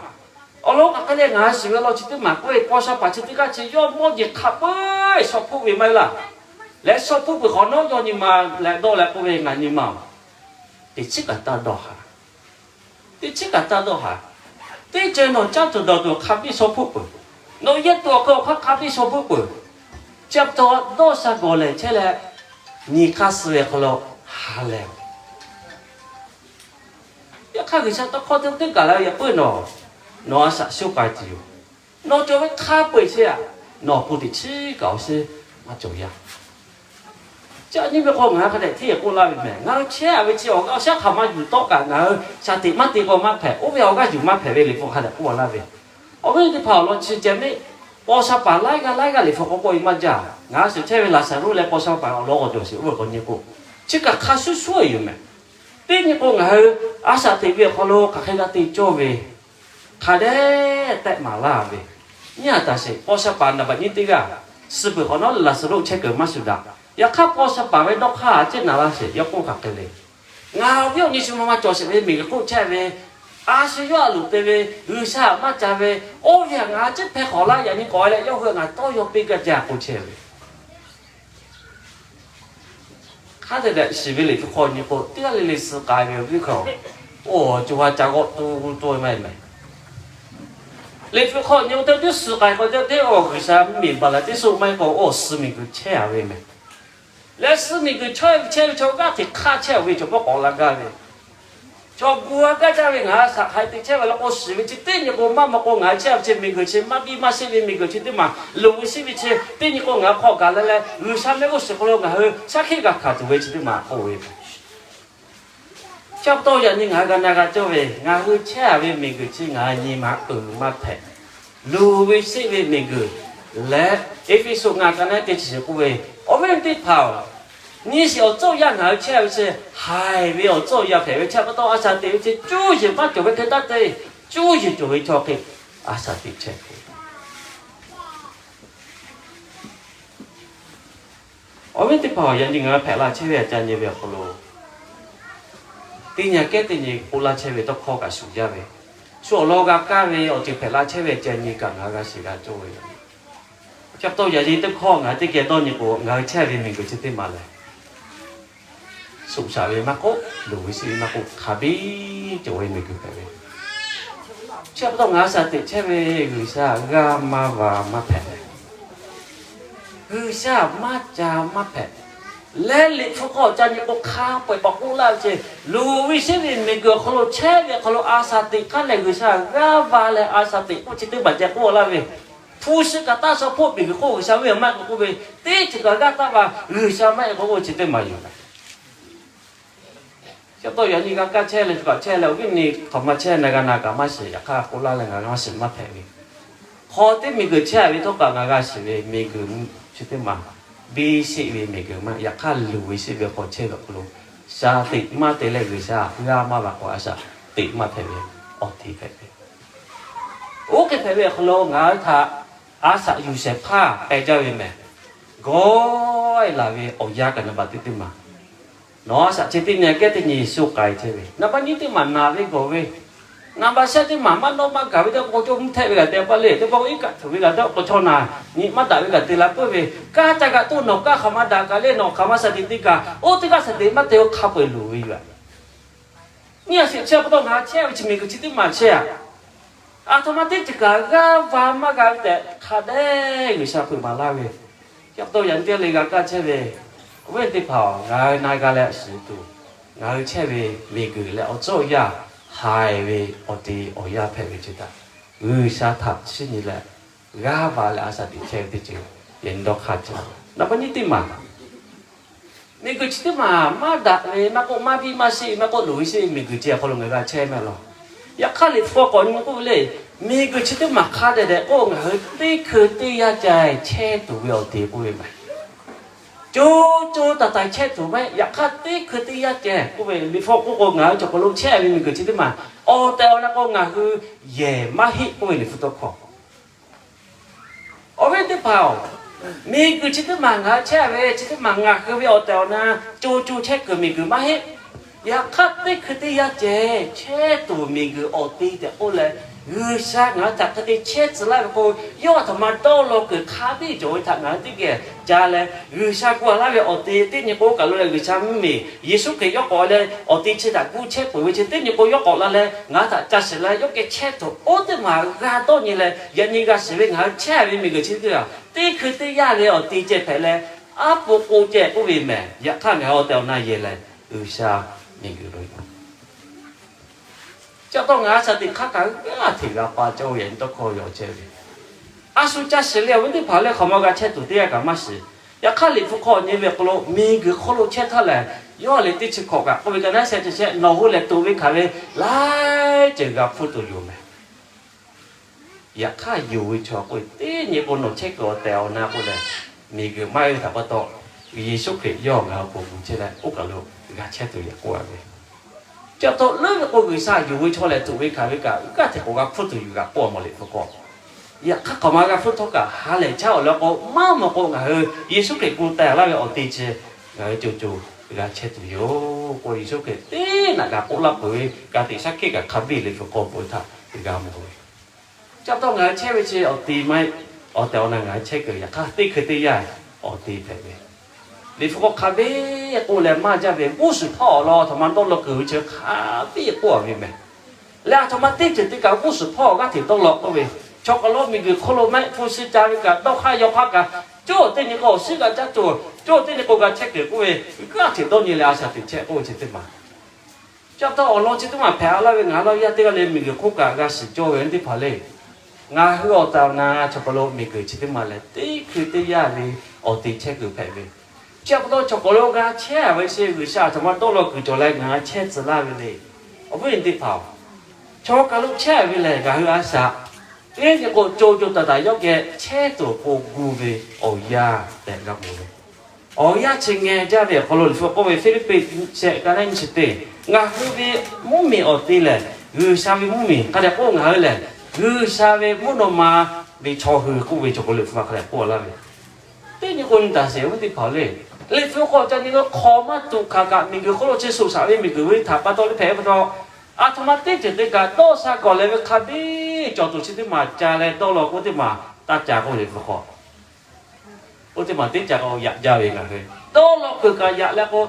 Awˬ lawn k'aꞈ hk'e le, ngaˬ hui shiˍ ve law chi teˇ maˬ k'oˆ ve, paw sha paˍ chi teˇ g'aˇ chi yawˇ mawˇ jeˬ hk'a peu eˬ shaw hpoˆ ve maˇ heˆ laˇ. Leh shaw hpoˆ peuˬ hk'awꞈ nawˉ yawˇ nyi ma leh dawˇ leh k'oˆ ve, ngaˬ nyi ma-oˬ, teˇ chiˉ kaꞈ taˇ dawˇ haˍ. Teˇ chiˉ kaꞈ taˇ dawˇ haˍ. Teˇ ceuˬ nawˬ caˇ tuˬ dawˬ tuˬ hk'a biˇ shaw hpoˆ peuˬ. Nawˬ yehˇ tuˬ awˬ hk'aw hk'aˬ hk'a biˇ shaw hpoˆ peuˬ. Chi pa taw dawˇ sha gawˬ lehˬ chehˇ leh, nyi hk'aˇ suh ve hk'aw lo ha lehˬ. Yaꞈ hk'aˇ, G'uiˬsha tawˇ hkawˇ teˇ teˇ gaˬ la ve yaꞈ puiˉ nawˬ, nawˬ a shaꞈ shuˉ k'ai tuˬ yoˬ. Nawˬ cawˬ ve hk'a peu eˬ chehˇ a, nawˬ awˬ pon teꞈ chiˉ kaꞈ awˬ shinˉ maˇ cawˬ yaˇ. Chi a nyi ve k'o, ngaˬ hui hk'a dehꞈ hteˇ k'oˆ laˇ ve mehˍ. Ngaˬ hui chehˇ a ve chi awˬ g'aˇ awˬ shaˉ hk'aˬ ma yuˬ tawˆ kaꞈ ngaˬ hui shaˍ tiꞈ maˇ te k'o maˇ hpehꞈ. Oˇ ve awˬ g'aˇ yuˬ maˇ hpehꞈ ve Liꞈ hpu hk'a dehꞈ k'oˆ laˇ ve. Awˬ viˉ teˇ hpaˍ awˬ lawn chi ceh mehˆ, paw sha paˍ laiˉ g'aˇ laiˉ g'aˇ Liꞈ hpu k'oˆ k'oˆ ve maˇ jaˇ. Ngaˬ hui shiˍ chehˇ ve Laˍzaˍruˆ leh paw sha paˍ awˬ lawn k'awꞈ cawˬ sheˍ, oˇ ve k'awꞈ nyi k'o, chi kaꞈ hk'a shuˉ shuˉ yoˬ mehˍ. Teˇ nyi k'o, ngaˬ hui a shaꞈ teꞈ ve awˬ hk'aw lo hk'aˬ hk'e g'a te cawˇ ve, hk'a dehꞈ tehˆ maˍ laˇ ve. Nyi a taˍ sheˍ, paw sha paˍ naˍ baꞈ nyiˇ teˇ g'aˇ, suh peuˬ hk'awꞈ nawˉ Laˍzaˍruˆ chehˇ kuiˬ maˇ shuˍ daꞈ. Yaꞈ hk'aˇ, paw sha paˍ ve dawˇ hk'aˇ a ciˉ na laˇ sheˍ, yawˇ k'oˆ hk'aˬ hk'e le. Ngaˬ awˬ viˉ awˬ nyi shu ma ma cawˬ sheˍ ve miˬguiˬ hk'oˆ chehˇ ve, a shu yawˇ a loˍ te ve, G'uiˬsha maˇ ca ve, oˇ ve htaꞈ ngaˬ ciˉ hpehˇ hk'awꞈ laˇ yaꞈ nyi k'awꞈ leh yawˇ hui ngaˬ tawˇ yaw piˇ gaˇ jaˇ k'oˆ chehˇ ve. Hk'a dehꞈ dehꞈ shiˍ ve Liꞈ hpu hk'aw nyi k'o, teˇ g'aˇ le le suh k'ai ve awˬ viˉ hk'aw, oˇ co ha ca g'awˆ tuˇ tuˇ maˇ heˆ mehˍ. Liꞈ hpu hk'aw nyi k'o, teˇ g'aˇ tiˉ suh k'ai k'o, teˇ g'aˇ tiˉ awˬ G'uiˬsha mvuhˇmiˬ baˬ leh teˇ suhˆ maˇ heˆ k'o, oˇ suh miˬguiˬ chehˇ a ve mehˍ. Leh suh miˬguiˬ chaweh ve chehˇ ve chaw g'aˇ hteꞈ hk'aˇ chehˇ a ve chaw pawˆ k'awꞈ la gaˇ ve, chaw gu a gaˇ jaˇ ve ngaˬ hui shaꞈ hk'aˬ hk'e te chehˇ ve law k'o, shiˍ ve chi teˇ nyi k'o maˇ maw k'o, ngaˬ hui chehˇ ve chi miˬguiˬ chi maˇ biˇ maˇ sheˆ ve miˬguiˬ chi teˇ maˬ, loˍ ve shiˉ ve chi teˇ nyi k'o ngaˬ hui hk'aw gaˬ leh leh, G'uiˬsha mehˆ g'uˇ suhˍ hk'aw lo ngaˬ hui shaˉ hkiˆ g'a hkanˍ tuˬ ve chi teˇ maˬ k'oˆ ve mehˍ. Chi pa taw yaꞈ nyi ngaˬ hui g'a na g'a cawˇ ve, ngaˬ hui chehˇ a ve miˬguiˬ chi ngaˬ hui nyi ma uiˍ maˇ hpehꞈ, loˍ ve sheˆ ve miˬguiˬ leh, Eˇfeˇsuꞈ ngaˬ ka naˉ teˇ chi shiˍ k'oˆ ve, awˬ viˉ teˇ hpaˍ-oˬ, nyi shiˍ awˬ tcuhˉ awˬ yanˇ ngaˬ hui chehˇ ve chi haiˬ ve awˬ tcuhˉ awˬ yanˇ hpehꞈ ve chi pa taw, a shaˍ teꞈ ve chi cuˇ yiˍ maˇ cawˬ ve hk'e taˇ te, cuˇ yiˍ cawˬ ve chaw hk'e a shaˍ teꞈ chehˇ ve Awˬ viˉ teˇ hpaˍ, yaꞈ nyi ngaˬ hui hpehꞈ la chehˇ ve a ca nyi ve awˬ hk'aw lo, teˇ nyi kehˉ teˇ nyi k'oˆ laˇ chehˇ ve tawˇ hkawˇ kaꞈ shuˍ jaˇ ve, shu awˬ lawn g'a kaˇ ve awˬ ceuˬ hpehꞈ la chehˇ ve a ca nyi kaꞈ ngaˬ hui g'a shiˍ g'a cawˇ ve yoˬ. Chi pa taw yaꞈ nyi teˇ hkawˇ ngaˬ hui teˇ geh dawˇ nyi k'o, ngaˬ hui chehˇ ve miˬguiˬ chi teˇ maˬ lehˬ, shuˍ shaˍ ve maˇ k'oˆ, loˍ ve sheˆ ve maˇ k'oˆ, hk'a biˇ cawˬ ve miˬguiˬ hpehꞈ ve. Chi pa taw ngaˬ hui shaˍ teꞈ chehˇ ve G'uiˬsha g'aˇ maˇ va maˇ hpehꞈ leh, G'uiˬsha maˇ ca maˇ hpehꞈ. Leh Liꞈ hpu hk'aw ca nyi k'o, hk'a peu-eˬ k'awꞈ k'oˆ laˇ ve ce, loˍ ve sheˆ ve miˬguiˬ awˬ hk'aw lo chehˇ ve awˬ hk'aw lo a shaˍ teꞈ hk'aˇ lehˬ, G'uiˬsha g'aˇ va leh a shaˍ teꞈ k'oˆ chi teˇ maˬ ceh k'oˆ laˇ ve, hpu shi kaꞈ taˇ shaw hpoˆ, miˬguiˬ hk'oˆ G'uiˬsha ve maˇ k'oˆ k'oˆ ve, teˇ ceuˬ kaꞈ g'aˇ taˇ va, G'uiˬsha maˇ heˆ k'oˆ k'oˆ chi teˇ maˬ yoˬ. Chi pa taw yaꞈ nyi g'a kaˇ chehˇ leh, chi kaꞈ chehˇ leh, awˬ viˉ nyi hk'aˬ ma chehˇ na g'a na kaꞈ maˇ shiˍ, yaꞈ hk'aˇ k'oˆ laˇ leh ngaˬ g'a shiˍ maˇ hpehꞈ ve, hk'aw teˇ miˬguiˬ chehˇ ve htawˇ kaꞈ ngaˬ g'a shiˍ ve miˬguiˬ chi teˇ maˬ, biˇ sheˆ ve miˬguiˬ maˇ, yaꞈ hk'aˇ loˍ ve sheˆ ve hk'aw chehˇ ve awˬ hk'aw lo, shaˍ teꞈ maˇ te leh G'uiˬsha g'aˇ maˇ va k'o, a shaˍ teꞈ maˇ hpehꞈ ve awˬ te hpehꞈ ve. Oˇ hk'e hpehꞈ ve awˬ hk'aw lo ngaˬ hui htaꞈ a shaꞈ yuˬ shehˍ hpaˇ k'ai jaˇ ve mehˍ. Gawˇ e laˬ ve awˬ yanˇ kaꞈ naˍ baꞈ teˇ teˇ maˬ, nawˬ a shaꞈ chi teˇ nyi kehˉ teˇ nyi suh k'ai chehˇ ve, naˍ baꞈ nyiˇ teˇ maˬ naˬ ve gawˬ ve, naˍ baꞈ shehˆ teˇ maˬ maˇ dawˇ maˇ gaˬ ve teˇ k'o, cawˇ mvuhˇ htehˆ ve kaꞈ te pa le, teˇ pawˆ iˉ kaˆ htuꞈ ve kaꞈ te k'o, chaw naˬ nyi maˇ daꞈ ve kaꞈ te la puiˉ ve, kaˇ ca kaꞈ toˇ nawˬ kaˇ hk'aˬ ma daꞈ kaꞈ le, nawˬ hk'aˬ ma shaˍ tiꞈ te kaꞈ, oˇ teˇ g'aˇ shaˍ tiꞈ maˇ te o hk'a peu-eˬ loˍ ve yoˬ. Nyi a shiˍ chi pa taw ngaˬ hui chehˇ ve chi miˬguiˬ chi teˇ maˬ chehˇ a, aˬ htoꞈ ma teˇ ceuˬ kaꞈ g'aˇ va maˇ g'a ve tehꞈ hk'a dehꞈ G'uiˬsha hpeuꞈ maˍ laˇ ve. Chi pa taw yaꞈ nyi teˇ g'aˇ le g'a kaˇ chehˇ ve, awˬ viˉ teˇ hpaˍ-oˬ, ngaˬ hui na g'a leh shiˍ tuˬ, ngaˬ hui chehˇ ve miˬguiˬ leh awˬ tcuhˉ awˬ yanˇ haiˬ ve awˬ te awˬ yanˇ hpehꞈ ve chi htaꞈ G'uiˬsha htaꞈ chiˇ nyi leh g'aˇ va leh a shaˍ tiꞈ chehˇ ve teˇ ceuˬ yaꞈ nyi dawˇ hk'aˇ cawˬ. Naˍ baꞈ nyiˇ teˇ maˬ, miˬguiˬ chi teˇ maˬ maˇ daꞈ ve maˇ k'oˆ, maˇ biˇ maˇ sheˆ ve maˇ k'oˆ, loˍ ve sheˆ ve miˬguiˬ chi awˬ hk'aw lo ngaˬ g'a chehˇ mehˍ law. Yaꞈ hk'aˇ Liꞈ hpu k'awꞈ nyi k'oˆ ve le, miˬguiˬ chi teˇ maˬ hk'a dehꞈ dehꞈ k'o ngaˬ hui teˇ hkui teˇ yanˇ ceh chehˇ tuˬ ve awˬ te k'oˆ ve mehˍ. Co co taiˍ taiˍ chehˇ tuˬ mehˍ. Yaꞈ hk'aˇ teˇ hkui teˇ yanˇ ceh k'oˆ ve Liꞈ hpu k'oˆ k'o, ngaˬ hui cawˬ hk'aw lo chehˇ ve miˬguiˬ chi teˇ maˬ awˬ tehˬ awˬ na k'o ngaˬ hui yehˬ maˇ heˆ k'oˆ ve Liꞈ hpu tawˇ hkawˇ. Awˬ viˉ teˇ hpaˍ-oˬ, miˬguiˬ chi teˇ maˬ ngaˬ hui chehˇ ve chi teˇ maˬ ngaˬ hui ve awˬ tehˬ awˬ na co co chehˇ kuiˬ miˬguiˬ maˇ heˆ. Yaꞈ hk'aˇ teˇ hkui teˇ yanˇ ceh chehˇ tuˬ miˬguiˬ awˬ te tehꞈ k'oˆ leh, G'uiˬsha ngaˬ hui htaꞈ hk'e te chehˇ tcuh laˇ ve k'o, yawˇ aˬ htoꞈ ma dawˇ law kuiˬ hk'a biˇ cawˬ ve htaꞈ ngaˬ hui teˇ geh ca leh, G'uiˬsha gu laˇ ve awˬ te teˇ nyi k'o kaꞈ lo leh G'uiˬsha mvuhˇmiˬ Yeˍsuˆ Hkriꞈ yawˇ k'awꞈ leh awˬ te chi htaꞈ gu chehˇ peuˬ ve chi teˇ nyi k'o yawˇ k'awꞈ la leh ngaˬ hui htaꞈ ca shiˍ leh yawˇ geh chehˇ tuˬ oˇ teˇ maˬ g'a dawˇ nyi leh, yaꞈ nyi g'a shiˍ ve ngaˬ hui chehˇ ve miˬguiˬ chi teˇ g'aˇ teˇ hkui teˇ yanˇ ve awˬ te ceh hpehꞈ leh, aˉ po k'o ceh k'oˆ ve mehˍ. Yaꞈ hk'aˇ ngaˬ hui awˬ tehˬ awˬ na yehˬ lehˬ G'uiˬsha miˬguiˬ lo yoˬ. Chi pa taw ngaˬ hui shaˍ tiꞈ hk'a kaꞈ g'aˇ hteꞈ g'a pa cawˇ ve yaꞈ nyi tawˇ hkawˇ yaw chehˇ ve, a shu ca shiˍ leh awˬ viˉ teˇ hpaˍ lehˬ hk'aˬ ma g'a chehˇ tuˬ teˇ g'aˇ kaꞈ maˇ shiˍ. Yaꞈ hk'aˇ Liꞈ hpu hk'aw nyi ve awˬ hk'aw lo miˬguiˬ hk'oˆ lo chehˇ htaˇ lehˬ, yawˇ lehˬ teˇ chi hkawꞈ kaꞈ k'oˆ ve ka naˉ sheh chi sheh nawˬ hui lehˬ tuꞈ ve hkanˍ ve laiˉ ceuˬ g'a hpfuhˇ tuˬ yoˬ mehˍ. Yaꞈ hk'aˇ yonˍ ve chaw k'oˆ ve, teˇ nyi k'o nawˬ chehˇ kuiˬ awˬ tehˬ awˬ na k'oˆ leh, miˬguiˬ maˇ heˆ ve htaꞈ pa taw, Yeˍsuˆ Hkriꞈ yawˇ ngaˬ hui ponˬ gu chehˇ leh oˇ kaˬ lo g'a chehˇ tuˬ yaꞈ k'oˆ a ve. Chi pa taw leuˉ ve k'o G'uiˬsha yonˍ ve chaw lehˬ tuꞈ ve hkanˍ ve kaꞈ g'aˇ hteꞈ k'awꞈ g'a hpfuhˇ tuˬ yoˬ g'a k'oˆ a mawˬ Liꞈ hpu hk'aw. Yaꞈ hk'aˇ hk'aˬ ma g'a hpfuhˇ htawˇ kaꞈ ha lehˬ chaˇ awˬ lawn k'o maˇ mawˬ k'o ngaˬ hui Yeˍsuˆ Hkriꞈ gu teh laˇ ve awˬ te chi ngaˬ hui co co g'a chehˇ tuˬ yoˬ k'o, Yeˍsuˆ Hkriꞈ teˇ naꞈ g'a k'oˆ laˇ peuˬ ve ka tiꞈ shaˉ hkiˆ kaꞈ hk'a biˇ Liꞈ hpu k'awꞈ peuˬ htaꞈ g'a mawˬ ve. Chi pa taw ngaˬ hui chehˇ ve chi awˬ te maˇ heˆ. Awˬ tehˬ awˬ na ngaˬ hui chehˇ kuiˬ yaꞈ hk'aˇ teˇ hkui teˇ yanˇ awˬ te hpehꞈ ve, Liꞈ hpu k'awꞈ hk'a biˇ k'oˆ leh maˇ jaˇ ve g'uˇ suhˍ hpawˇ awˬ lawn aˬ htoꞈ ma dawˇ law kuiˬ ve chi hk'a biˇ k'oˆ a ve mehˍ. Leh aˬ htoꞈ ma teˇ ceuˬ teˇ kaꞈ g'uˇ suhˍ hpawˇ g'aˇ hteꞈ dawˇ law k'oˆ ve, chaw k'aˬ lo miˬguiˬ hk'oˆ lo maˇ heˆ, hpu shi ca ve kaꞈ dawˇ hk'aˇ yaw hk'aˇ kaꞈ, cawˇ teˇ nyi k'o awˬ suhˉ g'a caˇ tuˬ, cawˇ teˇ nyi k'o g'a chehˇ kuiˬ k'oˆ ve, g'aˇ hteꞈ dawˇ nyi leh a shaˍ tiꞈ chehˇ k'oˆ ve chi teˇ maˬ. Chi pa taw awˬ lawn chi teˇ maˬ hpehꞈ a laˇ ve ngaˬ hui laˇ yaˇ teˇ g'aˇ le miˬguiˬ hk'oˆ kaꞈ g'a shiˍ cawˇ ve teˇ hpaˍ le. Ngaˬ hui awˬ tehˬ awˬ na chaw k'aˬ lo miˬguiˬ chi teˇ maˬ lehˬ teˇ hkui teˇ yanˇ ve awˬ te chehˇ kuiˬ hpehꞈ ve. Chi pa taw chaw k'aˬ lo g'a chehˇ ve chi G'uiˬsha aˬ htoꞈ ma dawˇ law kuiˬ cawˬ leh ngaˬ hui chehˇ tcuh laˇ ve le. Awˬ viˉ teˇ hpaˍ-oˬ, chaw k'aˬ lo chehˇ ve lehˬ ngaˬ hui a shaꞈ teˇ nyi k'o co co taiˍ taiˍ yawˇ geh chehˇ tuˬ awˬ pon gu ve awˬ yanˇ tehꞈ g'a mawˬ ve. Awˬ yanˇ chi ngeh jaˇ ve awˬ hk'aw lo Liꞈ hpu k'oˆ ve Hpiˇliˇpiˆ shehˆ ka naˉ nyi chi teˇ, ngaˬ hui ve mvuhˇmiˬ awˬ te lehˬ G'uiˬsha ve mvuhˇmiˬ hk'a dehꞈ k'oˆ ngaˬ hui lehˬ G'uiˬsha ve mvuhˇ naw ma ve chaw hui k'oˆ ve chaw k'aˬ lo Liꞈ hpu hk'a dehꞈ k'oˆ laˇ ve. Teˇ nyi k'o nyi taˍ sheˍ ve teˇ hpaˍ le. Liꞈ hpu k'awꞈ ca nyi lo hk'awꞈ maˇ tuꞈ hkanˍ kaꞈ miˬguiˬ hk'oˆ lo chi suꞈ shaꞈ ve miˬguiˬ ve htaꞈ pa taw le hpehꞈ ve pa taw, aˬ htoꞈ ma teˇ ceuˬ te kaꞈ dawˇ sha kawˬ leh ve hk'a biˇ cawˬ tuˬ chi teˇ maˬ ca leh dawˇ law k'o teˇ maˬ taˇ ca k'oˆ ve Liꞈ hpu k'awꞈ Oˇ teˇ maˬ teˇ ca k'o yaꞈ jaˇ ve ngaˬ hui dawˇ law kuiˬ kaꞈ yaꞈ leh k'o,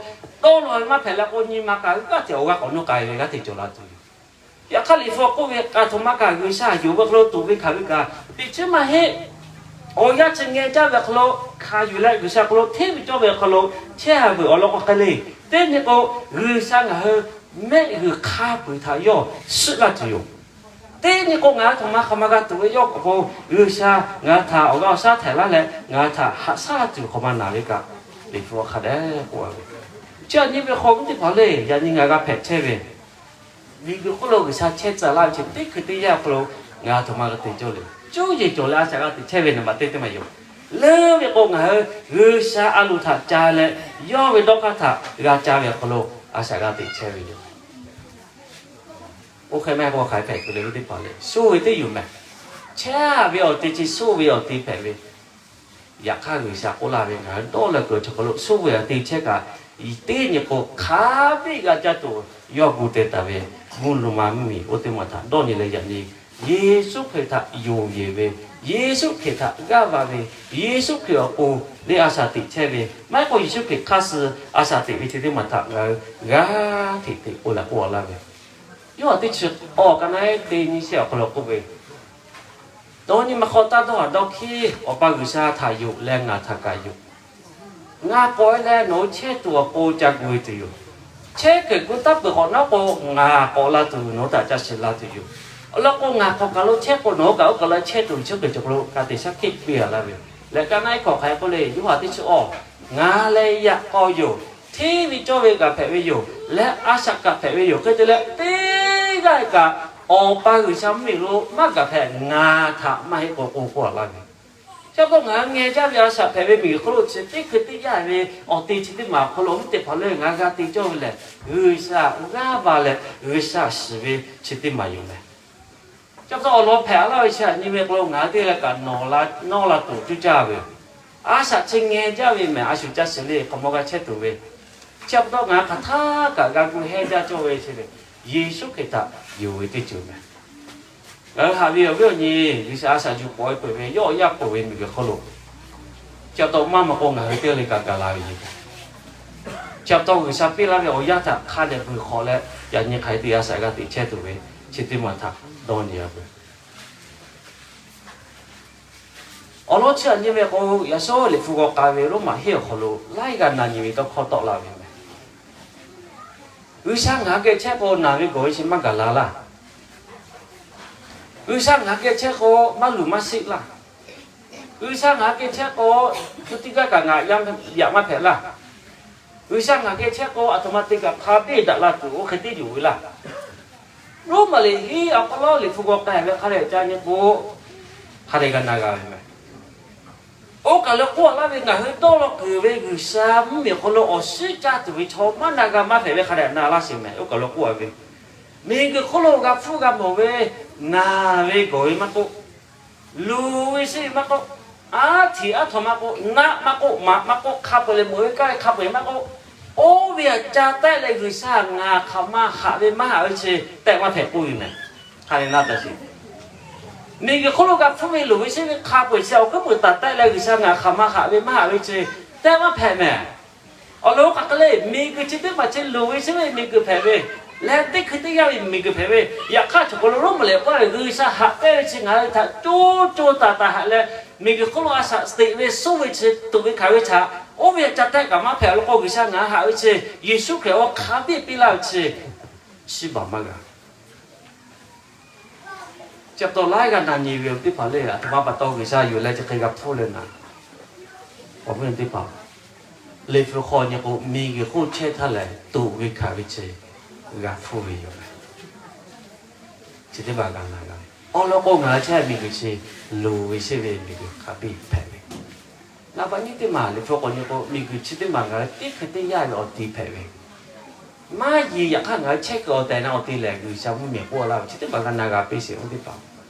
dawˇ law ve maˇ hpehꞈ leh k'o nyi ma kaꞈ g'aˇ hteꞈ awˬ g'aˇ k'awꞈ nawˉ k'ai ve g'aˇ hteꞈ cawˬ la tuˬ yoˬ. Yaꞈ hk'aˇ Liꞈ hpu k'oˆ ve, aˬ htoꞈ ma kaꞈ G'uiˬsha yonˍ ve hk'aw lo tuꞈ ve hkanˍ ve kaꞈ teꞈ chiˉ maˇ heˆ. Awˬ yanˇ chi ngeh jaˇ ve hk'aw lo hkanˍ yuˬ leh G'uiˬsha hk'aw lo hteˇ ve cawˇ ve hk'aw lo chehˇ a veuˬ awˬ lawn k'o hk'e le. Teˇ nyi k'o, G'uiˬsha ngaˬ hui mehˆ g'uiˬ hk'a peuˬ htaꞈ yawˇ suhˆ laˇ tuˬ yoˬ. Teˇ nyi k'o ngaˬ hui aˬ htoꞈ ma hk'aˬ ma g'a tuˬ ve yawˇ k'awꞈ k'o, G'uiˬsha ngaˬ hui htaꞈ awˬ g'aˇ awˬ shaˉ htehꞈ laˇ leh ngaˬ hui htaꞈ haꞈ shaˉ tuˬ hk'aˬ ma naˍ ve kaꞈ, Liꞈ hpu hk'a dehꞈ k'oˆ a ve. Chi aꞈ nyi ve hk'aw ve teˇ hpaˍ le, yaꞈ nyi ngaˬ g'a hpehꞈ chehˇ ve, miˬguiˬ hk'oˆ lo G'uiˬsha chehˇ tcuh laˇ ve chi teˇ hkui teˇ yanˇ hk'aw lo ngaˬ hui aˬ htoꞈ ma g'a te cawˇ le. Cuˇ yiˍ cawˬ leh a shaꞈ g'a te chehˇ ve naˍ baˬ teˇ teˇ maˬ yoˬ. Leuˉ ve k'o ngaˬ hui G'uiˬsha a loˍ htaꞈ ca leh yawˇ ve dawˇ hk'aˇ htaꞈ g'a ca ve awˬ hk'aw lo a shaꞈ g'a te chehˇ ve yoˬ. Oˇ hk'e maˇ heˆ k'o hk'aˬ hk'e hpehꞈ tuˬ le ve teˇ hpaˍ le, shu ve teˇ yuˬ mehˍ. chehˇ ve awˬ te chi soˇ ve awˬ te hpehꞈ ve. Yaꞈ hk'aˇ G'uiˬsha k'oˆ laˇ ve, ngaˬ hui dawˇ leh kuiˬ awˬ cawˬ hk'aw lo soˇ ve awˬ te chehˇ kaꞈ, teˇ nyi k'o hk'a biˇ g'a caˇ tuˬ yawˇ gu te taˍ ve mvuhˇ naw ma mvuhˇmiˬ oˇ teˇ maˬ htaꞈ dawˇ nyi leh yaꞈ nyi Yeˍsuˆ Hkriꞈ htaꞈ yonˍ yeˬ ve, Yeˍsuˆ Hkriꞈ htaꞈ g'aˇ va ve, Yeˍsuˆ Hkriꞈ awˬ pon leh a shaꞈ teꞈ chehˇ ve, maˇ heˆ k'o Yeˍsuˆ Hkriꞈ hk'aˇ suh a shaꞈ teꞈ ve chi teˇ maˬ htaꞈ ngaˬ hui g'aˇ hteꞈ te k'oˆ leh k'oˆ laˇ ve. Yoˇhanˬ teˇ chi awˬ ka na eˉ teˇ nyiˇ shehˆ awˬ hk'aw lo k'oˆ ve, dawˇ nyi ma hk'aw taˇ dawˇ haˍ dawˇ hkiˉ, Awˬ pa G'uiˬsha htaꞈ yonˍ leh ngaˬ htaꞈ kaꞈ yonˍ. Ngaˬ k'awꞈ e leh nawˬ hui chehˇ tuˬ awˬ pon ca gu e tuˬ yoˬ. Chehˇ kuiˬ gu taˇ peuˬ k'awꞈ nawˉ k'o, ngaˬ k'awꞈ la tuˬ nawˬ hui htaꞈ ca shiˍ la tuˬ yoˬ. Awˬ lawn k'o, ngaˬ hk'awꞈ kaˬ lo chehˇ k'o, nawˬ hui kaꞈ oˇ kaˬ lo chehˇ tuˬ Yeˍsuˆ Hkriꞈ cawˬ hk'aw lo ka tiꞈ shaˉ hkiˆ piˇ a laˇ ve yoˬ. Leh ka na eˉ hkawꞈ hk'a hk'e k'oˆ le, Yoˇhanˬ teˇ chi awˬ, ngaˬ leh yaꞈ k'aw yoˬ. Hteˇ ve cawˇ ve kaꞈ hpehꞈ ve yoˬ. Leh a shaꞈ kaꞈ hpehꞈ ve yoˬ. Hk'e te leh teˇ g'aˇ kaꞈ Awˬ pa G'uiˬsha mvuhˇmiˬ lo maˇ gaˬ hpehꞈ, ngaˬ htaꞈ maˇ heˆ k'o k'oˆ k'oˆ a laˇ ve. Chi pa taw ngaˬ hui ngeh jaˇ ve a shaꞈ hpehꞈ ve miˬguiˬ hk'oˆ lo chi teˇ hkui teˇ yanˇ ve awˬ te chi teˇ maˬ awˬ hk'aw lo mvuhˇ teˇ hpaˍ lehˬ ngaˬ g'a te cawˇ ve lehˬ, G'uiˬsha g'aˇ va leh G'uiˬsha shiˍ ve chi teˇ maˬ yoˬ meh. Chi pa taw awˬ lawn hpehꞈ a laˇ ve chi aꞈ nyi ve hk'aw lo ngaˬ hui teˇ g'aˇ kaꞈ nawˬ la nawˇ la tuˬ cuˇ caˇ ve yoˬ. A shaꞈ chi ngeh jaˇ ve mehˬ, a shu caˇ shiˍ le hk'awꞈ maw g'a chehˇ tuˬ ve. Chi pa taw ngaˬ hui hk'aˬ htaˇ kaꞈ g'a gu hehnˇ jaˇ cawˇ ve chi ve, Yeˍsuˆ Hkriꞈ htaꞈ yonˍ ve teˇ ceuˬ meh. Ngaˬ hui haꞈ ve awˬ viˉ awˬ nyi, G'uiˬsha a shaꞈ yuˬ k'awꞈ e peuˬ ve, yawˇ awˬ yanˇ peuˬ ve miˬguiˬ hk'oˆ lo, chi pa taw maˇ maw k'o ngaˬ hui teˇ g'aˇ le kaꞈ gaˬ la ve yoˬ. Chi pa taw G'uiˬsha piˇ laˇ ve awˬ yanˇ htaꞈ hk'a dehꞈ vuiˬ hk'awꞈ leh, yaꞈ nyi hk'aˬ hk'e te a shaꞈ g'a teꞈ chehˇ tuˬ ve chi teˇ maˬ htaꞈ dawˇ nyi a peuˬ. Awˬ lawn chi aꞈ nyi ve k'o, yaꞈ shawˉ Liꞈ hpu g'aw k'ai ve Roˉmaꞈ hiˉ awˬ hk'aw lo laiˉ g'aˇ na nyi ve tawˇ hkawˇ tawˆ la ve meh. G'uiˬsha ngaˬ hui geh chehˇ k'o, naˬ ve gawˬ ve chi maˇ gaˬ la laˇ. G'uiˬsha ngaˬ hui geh chehˇ k'o, maˇ luˬ maˇ sheˆ laˇ. G'uiˬsha ngaˬ hui geh chehˇ k'o, hpu tiˇ gaˇ kaꞈ ngaˬ yaꞈ maˇ hpehꞈ laˇ. G'uiˬsha ngaˬ hui geh chehˇ k'o, aˬ htoꞈ ma te kaꞈ hk'a biˇ daꞈ la tuˬ oˇ hk'e te yuˬ ve laˇ. Roˉmaꞈ liꞈ hiˉ awˬ hk'aw lo Liꞈ hpu g'aw k'ai ve hk'a dehꞈ ca nyi k'o, hk'a dehꞈ g'a na g'a ve meh. Oˇ kaˬ lo k'oˆ a laˇ ve, ngaˬ hui dawˇ law kuiˬ ve G'uiˬsha mvuhˇmiˬ awˬ hk'aw lo awˬ shiˉ caˇ tuˬ ve chaw maˇ na g'a maˇ hpehꞈ ve hk'a dehꞈ na laˇ sheˍ meh. Oˇ kaˬ lo k'oˆ a ve, miˬguiˬ hk'oˆ lo g'a hpfuhˇ g'a mawˬ ve naˬ ve gawˬ ve maˇ k'oˆ, luˬ ve sheˆ ve maˇ k'oˆ, aˉ htiꞈ aˉ htaw maˇ k'oˆ, naˆ maˇ k'oˆ, maꞈ maˇ k'oˆ, hk'a peu-eˬ leh mawˬ ve kaˇ ve hk'a peu-eˬ maˇ k'oˆ, oˇ ve aꞈ ca tehˆ leh G'uiˬsha ngaˬ hk'aˬ ma haꞈ ve maˇ haꞈ ve chi tehˆ maˇ hpehꞈ k'oˆ ve meh. Hk'a dehꞈ na taˍ sheˍ. Miˬguiˬ hk'oˆ lo g'a hpfuhˇ ve luˬ ve sheˆ ve hk'a peu-eˬ chi awˬ hkuiˉ puiˍ taˍ tehˆ leh G'uiˬsha ngaˬ hk'aˬ ma haꞈ ve maˇ haꞈ ve chi tehˆ maˇ hpehꞈ meh. Awˬ lawn k'o hk'aˬ hk'e le, miˬguiˬ chi teˇ maˬ chi luˬ ve sheˆ ve miˬguiˬ hpehꞈ ve, leh teˇ hkui teˇ yanˇ ve miˬguiˬ hpehꞈ ve, yaꞈ hk'aˇ chaw hk'aw lo Roˉmaꞈ liꞈ k'oˆ ve G'uiˬsha haꞈ pehnˇ ve chi ngaˬ hui htaꞈ co co taiˍ taiˍ haꞈ leh, miˬguiˬ hk'oˆ lo a shaꞈ teꞈ ve soˇ ve chi tuꞈ ve hkanˍ ve htaꞈ oˇ ve aꞈ ca tehˆ kaꞈ maˇ hpehꞈ. Awˬ lawn k'o G'uiˬsha ngaˬ hui haꞈ ve chi Yeˍsuˆ Hkriꞈ awˬ hk'a biˇ piˇ laˇ ve chi chiˇ baˬ maˇ g'a. Chi pa taw laiˉ g'aˇ na nyi ve teˇ hpaˍ le, aˬ htoꞈ ma pa taw G'uiˬsha yuˬ leh chi hk'e g'a hpfuhˇ leh naˍ, awˬ viˉ teˇ hpaˍ, Liꞈ hpu hk'aw nyi k'o miˬguiˬ hk'oˆ chehˇ htaˇ lehˬ tuꞈ ve hkanˍ ve chi g'a hpfuhˇ ve yoˬ. Chi teˇ hpaˍ g'a na g'a ve. Awˬ lawn k'o ngaˬ hui chehˇ miˬguiˬ chi luˬ ve sheˆ ve miˬguiˬ hk'a biˇ hpehꞈ ve. Naˍ baꞈ nyiˇ teˇ maˬ Liꞈ hpu k'awꞈ nyi k'o, miˬguiˬ chi teˇ maˬ ngaˬ hui teˇ hkui teˇ yanˇ ve awˬ ti hpehꞈ ve. Maˇ yiˍ yaꞈ hk'aˇ ngaˬ hui chehˇ kuiˬ awˬ tehˬ na awˬ te lehˬ G'uiˬsha mvuhˇmiˬ k'oˆ laˇ ve chi teˇ hpaˍ g'a na g'a piˇ sheˍ oˇ teˇ hpaˍ.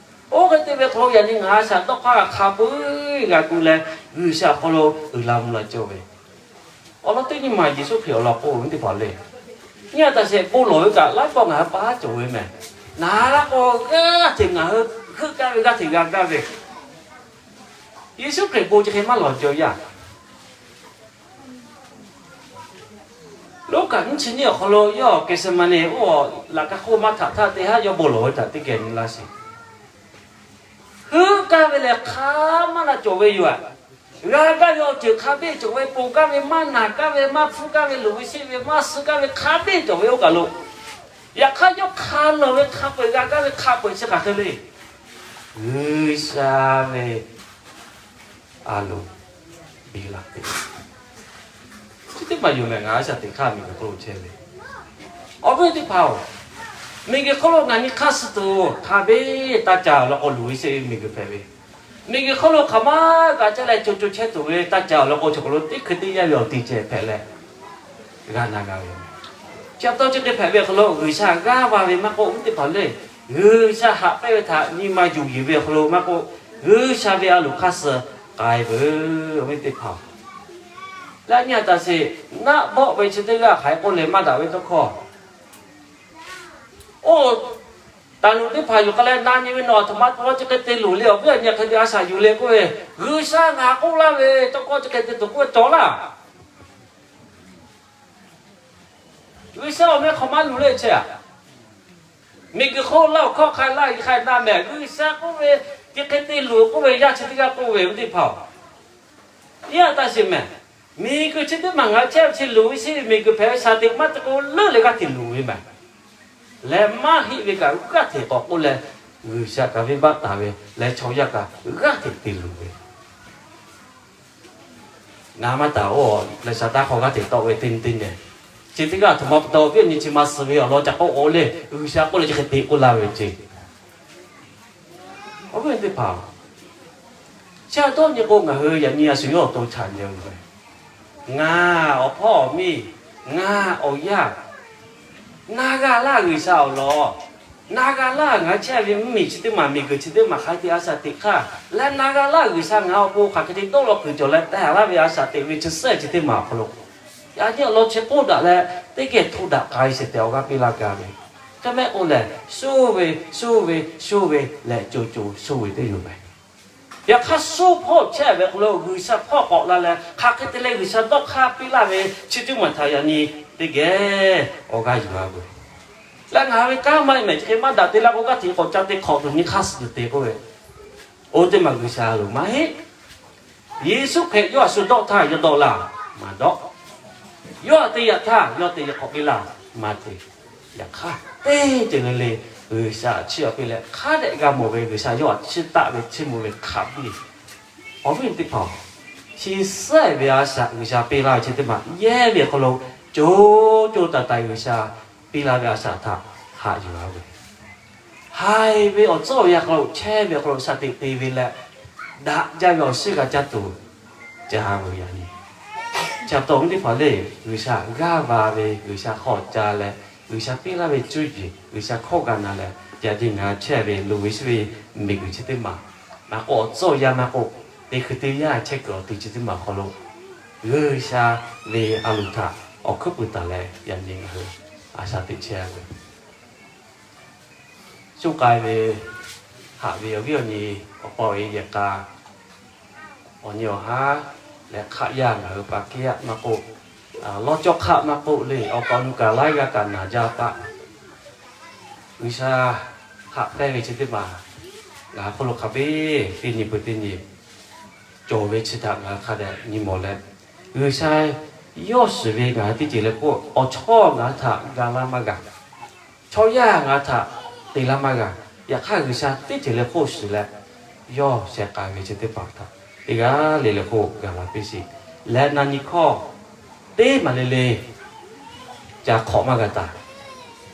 Oˇ hk'e te ve hk'aw lo yaꞈ nyi ngaˬ a shaꞈ dawˇ hk'aˇ g'a hk'a peu-eˬ g'a gu leh G'uiˬsha awˬ hk'aw lo uiˍ la mvuh la cawˇ ve. Awˬ lawn teˇ nyi maˬ Yeˍsuˆ Hkriꞈ awˬ lawn k'oˆ ve teˇ hpaˍ le, nyi a taꞈ shehˍ bon lawˬ ve kaꞈ laiˉ pawˆ ngaˬ hui pa cawˬ ve meh. Naˍ laˇ k'o g'aˇ hteꞈ ngaˬ hui heuˆ gaˇ ve g'aˇ hteꞈ g'a gaˇ ve. Yeˍsuˆ Hkriꞈ bon chi hk'e maˇ lawˬ cawˇ yaˇ. Luˉkaꞈ nyiˇ chi nyiˇ awˬ hk'aw lo yawˇ Gethseˍmaˍneˍ oˇ laꞈ ka hk'oˆ maˇ htaꞈ htaˇ teˇ haˉ yawˇ bon lawˬ ve htaꞈ teˇ geh nyi laˇ sheˍ. Heuˆ gaˇ ve lehˬ hk'a maˇ na cawˬ ve yoˬ. G'a gaˇ ve awˬ ceuˬ hk'a biˇ cawˬ ve, ponˬ gaˇ ve, maˇ naˬ gaˇ ve, maˇ hpfuhˇ gaˇ ve, luˬ ve sheˆ ve, maˇ suh gaˇ ve hk'a biˇ cawˬ ve oˇ kaˬ lo. Yaꞈ hk'aˇ yawˇ hk'a lawˬ ve hk'a peu-eˬ g'a gaˇ ve hk'a peu-eˬ chi hk'aˬ hk'e le. G'uiˬsha ve a loˍ biˇ la teꞈ. Chi teˇ maˬ yoˬ mehˬ, ngaˬ a shaꞈ teꞈ hk'aˇ miˬguiˬ hk'oˆ lo chehˇ ve awˬ viˉ teˇ hpaˍ-oˬ, miˬguiˬ hk'oˆ lo ngaˬ nyi hk'aˇ suh tuˬ hk'a biˇ taˇ ca awˬ lawn k'o luˬ ve sheˆ ve miˬguiˬ hpehꞈ ve. Miˬguiˬ hk'oˆ lo hk'aˬ ma g'a caˇ leh co co chehˇ tuˬ ve taˇ ca awˬ lawn k'o chaw hk'aw lo teˇ hkui teˇ yanˇ ve awˬ ti ceh hpehꞈ leh g'a na g'a ve. Chi pa taw chi hk'e hpehꞈ ve awˬ hk'aw lo G'uiˬsha g'aˇ va ve maˇ k'oˆ, oˇ teˇ hpaˍ le. G'uiˬsha haꞈ pehnˇ ve htaꞈ nyi ma yuˬ yeˬ ve awˬ hk'aw lo maˇ k'oˆ, G'uiˬsha ve a loˍ hk'aˇ suh k'ai veuˬ ve teˇ hpaˍ. Leh nyi a taˍ sheˍ, naˆ bawˆ ve chi teˇ g'aˇ hk'aˬ hk'e k'oˆ leh maˇ daꞈ ve tawˇ hkawˇ. Oˇ, taˍ luˬ teˇ hpaˍ yuˬ k'ai leh na nyi ve nawˬ aˬ htoꞈ ma tawˇ chi hk'e te luˬ le, awˬ viˉ awˬ nyi hk'e te a shaꞈ yuˬ le k'oˆ ve, G'uiˬsha ngaˬ k'oˆ laˇ ve tawˇ hkawˇ chi hk'e te tuˬ k'oˆ ve cawˬ laˇ. G'uiˬsha awˬ meh hk'awꞈ maˇ luˬ le chehˇ a. Miˬguiˬ hk'oˆ laˇ awˬ hkawˇ hk'a laˇ i hk'a na mehˍ, G'uiˬsha k'oˆ ve, chi hk'e te luˬ k'oˆ ve, yaˇ chi teˇ g'aˇ k'oˆ ve teˇ hpaˍ-oˬ, yaˇ taˇ sheˍ mehˍ. Miˬguiˬ chi teˇ maˬ ngaˬ chehˇ ve chi luˬ ve sheˍ ve, miˬguiˬ hpehꞈ ve shaˍ teꞈ maˇ te k'o leuˉ leh g'aˇ hteꞈ luˬ ve mehˍ. Leh maˇ heˆ ve kaꞈ g'aˇ hteꞈ k'awꞈ k'oˆ leh, G'uiˬsha kaꞈ venˇbaˆ taˍ ve leh chaw yaˇ kaꞈ g'aˇ hteꞈ te luˬ ve. Ngaˬ maˇ taˍ oˇ leh shaˍ taˇ hk'aw g'aˇ hteꞈ tawˆ ve teˇ nyi teˇ nyi. Chi teˇ g'aˇ aˬ htoꞈ ma pa taw awˬ viˉ awˬ nyi chi ma suh ve awˬ lawn ca k'oˆ k'o le, G'uiˬsha k'oˆ leh chi hk'e te k'oˆ laˇ ve ce. Awˬ viˉ teˇ hpaˍ, chi a dawˇ nyi k'o ngaˬ hui yaꞈ nyi a shu yawˇ awˬ to chaꞈ nyi ve. Ngaˬ awˬ hpawˇ awˬ miˇ, ngaˬ awˬ yaˇ, na g'a laˇ G'uiˬsha awˬ lawn. Na g'a laˇ ngaˬ hui chehˇ ve mvuhˇmiˬ chi teˇ maˬ, miˬguiˬ chi teˇ maˬ hk'a te a shaꞈ teꞈ hk'aˇ leh na g'a laˇ G'uiˬsha ngaˬ hui awˬ pon hk'aˬ hk'e te dawˇ law kuiˬ cawˬ leh tehˬ laˇ ve a shaꞈ teꞈ ve chi suhˉ chi teˇ maˬ awˬ hk'aw lo, yaꞈ nyi awˬ lawn chi k'oˆ daꞈ leh teˇ geh htoˆ daꞈ k'ai shehˍ tehꞈ awˬ g'aˇ piˇ laˇ gaˇ ve. Hk'e mehˆ k'oˆ lehˬ, shoˇ ve, shoˇ ve, shoˇ ve leh co co shoˇ ve teˇ yoˬ mehˍ. Yaꞈ hk'aˇ, suhˉ hpawˇ chehˇ ve hk'aw lo G'uiˬsha hpawˇ k'awꞈ la leh, hk'aˬ hk'e te leh G'uiˬsha dawˇ hk'aˇ piˇ laˇ ve chi teˇ maˬ htaꞈ yaꞈ nyi teˇ geh awˬ g'aˇ yuˬ a ve. Leh ngaˬ hui ve kanˉ maˇ heˆ mehˍ, chi hk'e maˇ daꞈ te laˇ k'o, g'aˇ hteꞈ k'awꞈ ca te hk'awꞈ tuˬ nyi hk'aˇ suh tuˬ te k'oˆ ve, oˇ teˇ maˬ G'uiˬsha loˍ maˇ heˆ. Yeˍsuˆ Hkriꞈ yawˇ a shu dawˆ htaˇ yawˇ dawˆ laˇ, maˇ dawˆ. Yawˇ a te yaꞈ htaˇ yawˇ te yaꞈ k'awꞈ piˇ laˇ, maˇ te. Yaꞈ hk'aˇ, teˇ ceuˬ le le G'uiˬsha a ciˉ a piˇ leh hk'a dehꞈ g'a mawˬ ve, G'uiˬsha yawˇ a ciˉ taˆ ve, chiˇ mvuh ve hk'a piˇ. Awˬ viˉ teˇ hpaˍ, chi suhˉ ve a shaꞈ G'uiˬsha piˇ laˇ ve chi teˇ maˬ yehˇ ve awˬ hk'aw lo co co taiˍ taiˍ G'uiˬsha piˇ laˇ ve a shaꞈ htaꞈ haꞈ yuˬ a ve, haiˬ ve awˬ tcuhˉ awˬ yanˇ hk'aw lo chehˇ ve awˬ hk'aw lo shaˍ teꞈ te ve leh, daꞈ jaˇ ve awˬ shiˉ g'a caˇ tuˬ ca ve yaꞈ nyi. Chi pa taw awˬ viˉ teˇ hpaˍ le, G'uiˬsha g'aˇ va ve, G'uiˬsha hk'aw ca leh, G'uiˬsha piˇ laˇ ve cuˇ yiˍ G'uiˬsha hkawˇ g'a na leh, yaꞈ nyi ngaˬ chehˇ ve luˬ ve shiˉ ve miˬguiˬ chi teˇ maˬ, maˇ k'oˆ awˬ tcuhˉ awˬ yanˇ maˇ k'oˆ, teˇ hkui teˇ yanˇ chehˇ kuiˬ awˬ ti chi teˇ maˬ awˬ hk'aw lo G'uiˬsha ve a loˍ htaꞈ awˬ hkuiˉ puiˍ taˍ leh yaꞈ nyi ngaˬ hui a shaꞈ teꞈ chehˇ ve, shu k'ai ve, haꞈ ve awˬ viˉ awˬ nyi, awˬ pa awˬ e yehˬ k'a, awˬ nyi awˬ haˉ leh hk'aˆ yaˇ ngaˬ hui pa kehˉ aˆ maˇ k'oˆ, lawˇ cawˇ hk'aˆ maˇ k'oˆ le, awˬ pa awˬ nu kaꞈ laiˉ g'aˇ kaꞈ naˬ jaˇ paˆ. G'uiˬsha haꞈ pehnˇ ve chi teˇ maˬ ngaˬ hui hk'oˆ lo hk'a biˇ teˇ nyi pui teˇ nyi cawˬ ve chi htaꞈ ngaˬ hui hk'a dehꞈ nyi mawˬ leh, G'uiˬsha yawˇ shiˍ ve ngaˬ hui teˇ ceuˬ le k'oˆ, awˬ chawˇ ngaˬ hui htaꞈ ga laˇ maˇ g'a. Chaw yaˇ ngaˬ hui htaꞈ te laˇ maˇ g'a. Yaꞈ hk'aˇ G'uiˬsha teˇ ceuˬ le hk'oˆ shiˍ leh, yawˇ sheh k'ai ve chi teˇ hpaˍ htaꞈ teˇ g'aˇ le le k'oˆ gaˬ la piˇ sheˍ. Leh na nyi hkawˇ teˇ maˬ le le ca hk'awꞈ maˇ g'a taˍ.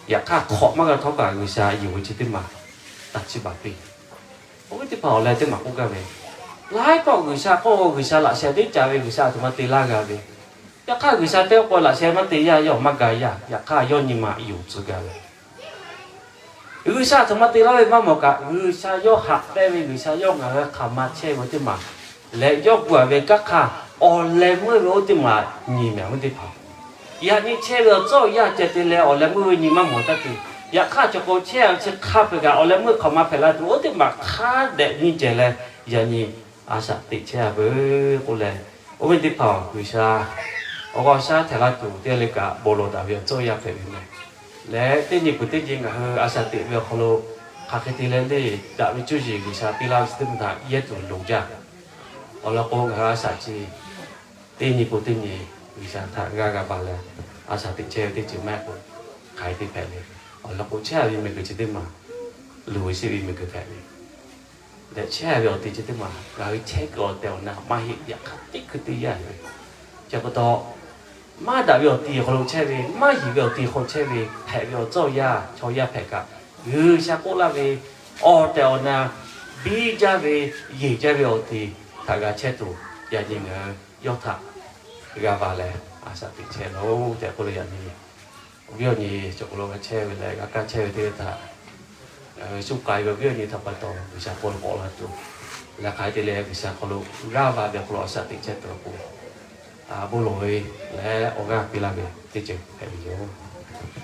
Yaꞈ hk'aˇ hk'awꞈ maˇ g'a htawˇ kaꞈ G'uiˬsha yuˬ ve chi teˇ maˬ taꞈ chiˇ baˬ piˇ. Awˬ viˉ teˇ hpaˍ awˬ leh teˇ maˬ k'oˆ gaˇ ve, laiˉ pawˆ G'uiˬsha k'oˆ, G'uiˬsha laꞈ sheh teˇ caˍ ve, G'uiˬsha aˬ htoꞈ ma te laˇ g'a ve. Yaꞈ hk'aˇ G'uiˬsha teˇ k'o laꞈ sheh maˇ te yaˇ, yawˇ maˇ ga yaˇ. Yaꞈ hk'aˇ yawˇ nyi ma yuˬ tcuh gaˇ ve, G'uiˬsha aˬ htoꞈ ma te laˇ ve maˇ mawˬ kaꞈ, G'uiˬsha yawˇ haꞈ pehnˇ ve, G'uiˬsha yawˇ ngaˬ hui hk'aˬ ma chehˇ ve teˇ maˬ leh yawˇ gu a ve kanˉ hk'aˇ awˬ leh meuˇ ve oˇ teˇ maˬ nyi mehˍ ve teˇ hpaˍ. Yaꞈ nyi chehˇ ve awˬ tcuhˉ awˬ yanˇ ceh te leh awˬ leh meuˇ ve nyi maˇ mawˬ taˇ te. Yaꞈ hk'aˇ cawˬ k'o chehˇ ve chi hk'a peu-eˬ kaꞈ awˬ leh meuˇ hk'aˬ ma hpehꞈ la tuˬ oˇ teˇ maˬ hk'a dehꞈ nyi ceh leh, yaꞈ nyi a shaꞈ teꞈ chehˇ a peuˬ k'oˆ leh, oˇ ve teˇ hpaˍ G'uiˬsha awˬ g'aw shaˉ htaꞈ laˇ tuˬ teˇ g'aˇ le kaꞈ bon lawˬ daꞈ ve awˬ tcuhˉ awˬ yanˇ hpehꞈ ve mehˍ. Leh teˇ nyi peuˬ teˇ nyi ngaˬ hui a shaꞈ teꞈ ve awˬ hk'aw lo hk'aˬ hk'e te leh le, daꞈ ve cuˇ yiˍ G'uiˬsha piˇ laˇ ve chi teˇ maˬ htaꞈ yehˇ tuˬ loˍ jaˇ. Awˬ lawn k'o ngaˬ hui a shaꞈ chi teˇ nyi peuˬ teˇ nyi G'uiˬsha htaꞈ g'aˇ g'a ba leh, a shaꞈ teꞈ chehˇ ve teˇ ceuˬ maˇ heˆ k'o, hk'aˬ hk'e te hpehꞈ le. Awˬ lawn k'o chehˇ ve miˬguiˬ chi teˇ maˬ, luˬ ve sheˆ ve miˬguiˬ hpehꞈ ve, leh chehˇ ve awˬ ti chi teˇ maˬ ngaˬ hui chehˇ kuiˬ awˬ tehˬ awˬ na maˇ heˆ. Yaꞈ hk'aˇ teˇ hkui teˇ yanˇ ve, chi pa taw maˇ daꞈ ve awˬ ti awˬ hk'aw lo chehˇ ve, maˇ yeˬ ve awˬ ti hk'aw chehˇ ve, hpehꞈ ve awˬ tcuhˉ awˬ yanˇ chaw yaˇ hpehꞈ kaꞈ, G'uiˬsha k'oˆ laˇ ve awˬ tehˬ awˬ na biˇ jaˇ ve, yeˬ jaˇ ve awˬ ti htaꞈ g'a chehˇ tuˬ, yaꞈ nyi ngaˬ hui yawˇ htaꞈ g'a va leh a shaꞈ teꞈ chehˇ loˬ tehꞈ k'oˆ leh, yaꞈ nyi awˬ viˉ awˬ nyi cawˬ k'o lo g'a chehˇ ve leh g'a kaˇ chehˇ ve teˇ g'aˇ htaꞈ Shu k'ai ve awˬ viˉ awˬ nyi htaꞈ pa taw G'uiˬsha hk'aw lo k'awꞈ la tuˬ, leh hk'aˬ hk'e te leh G'uiˬsha hk'aw lo g'aˇ va ve awˬ hk'aw lo a shaꞈ teꞈ chehˇ tuˬ awˬ pon, bon lawˬ ve leh awˬ g'aˇ piˇ laˇ ve teˇ ceuˬ hpehꞈ ve yoˬ.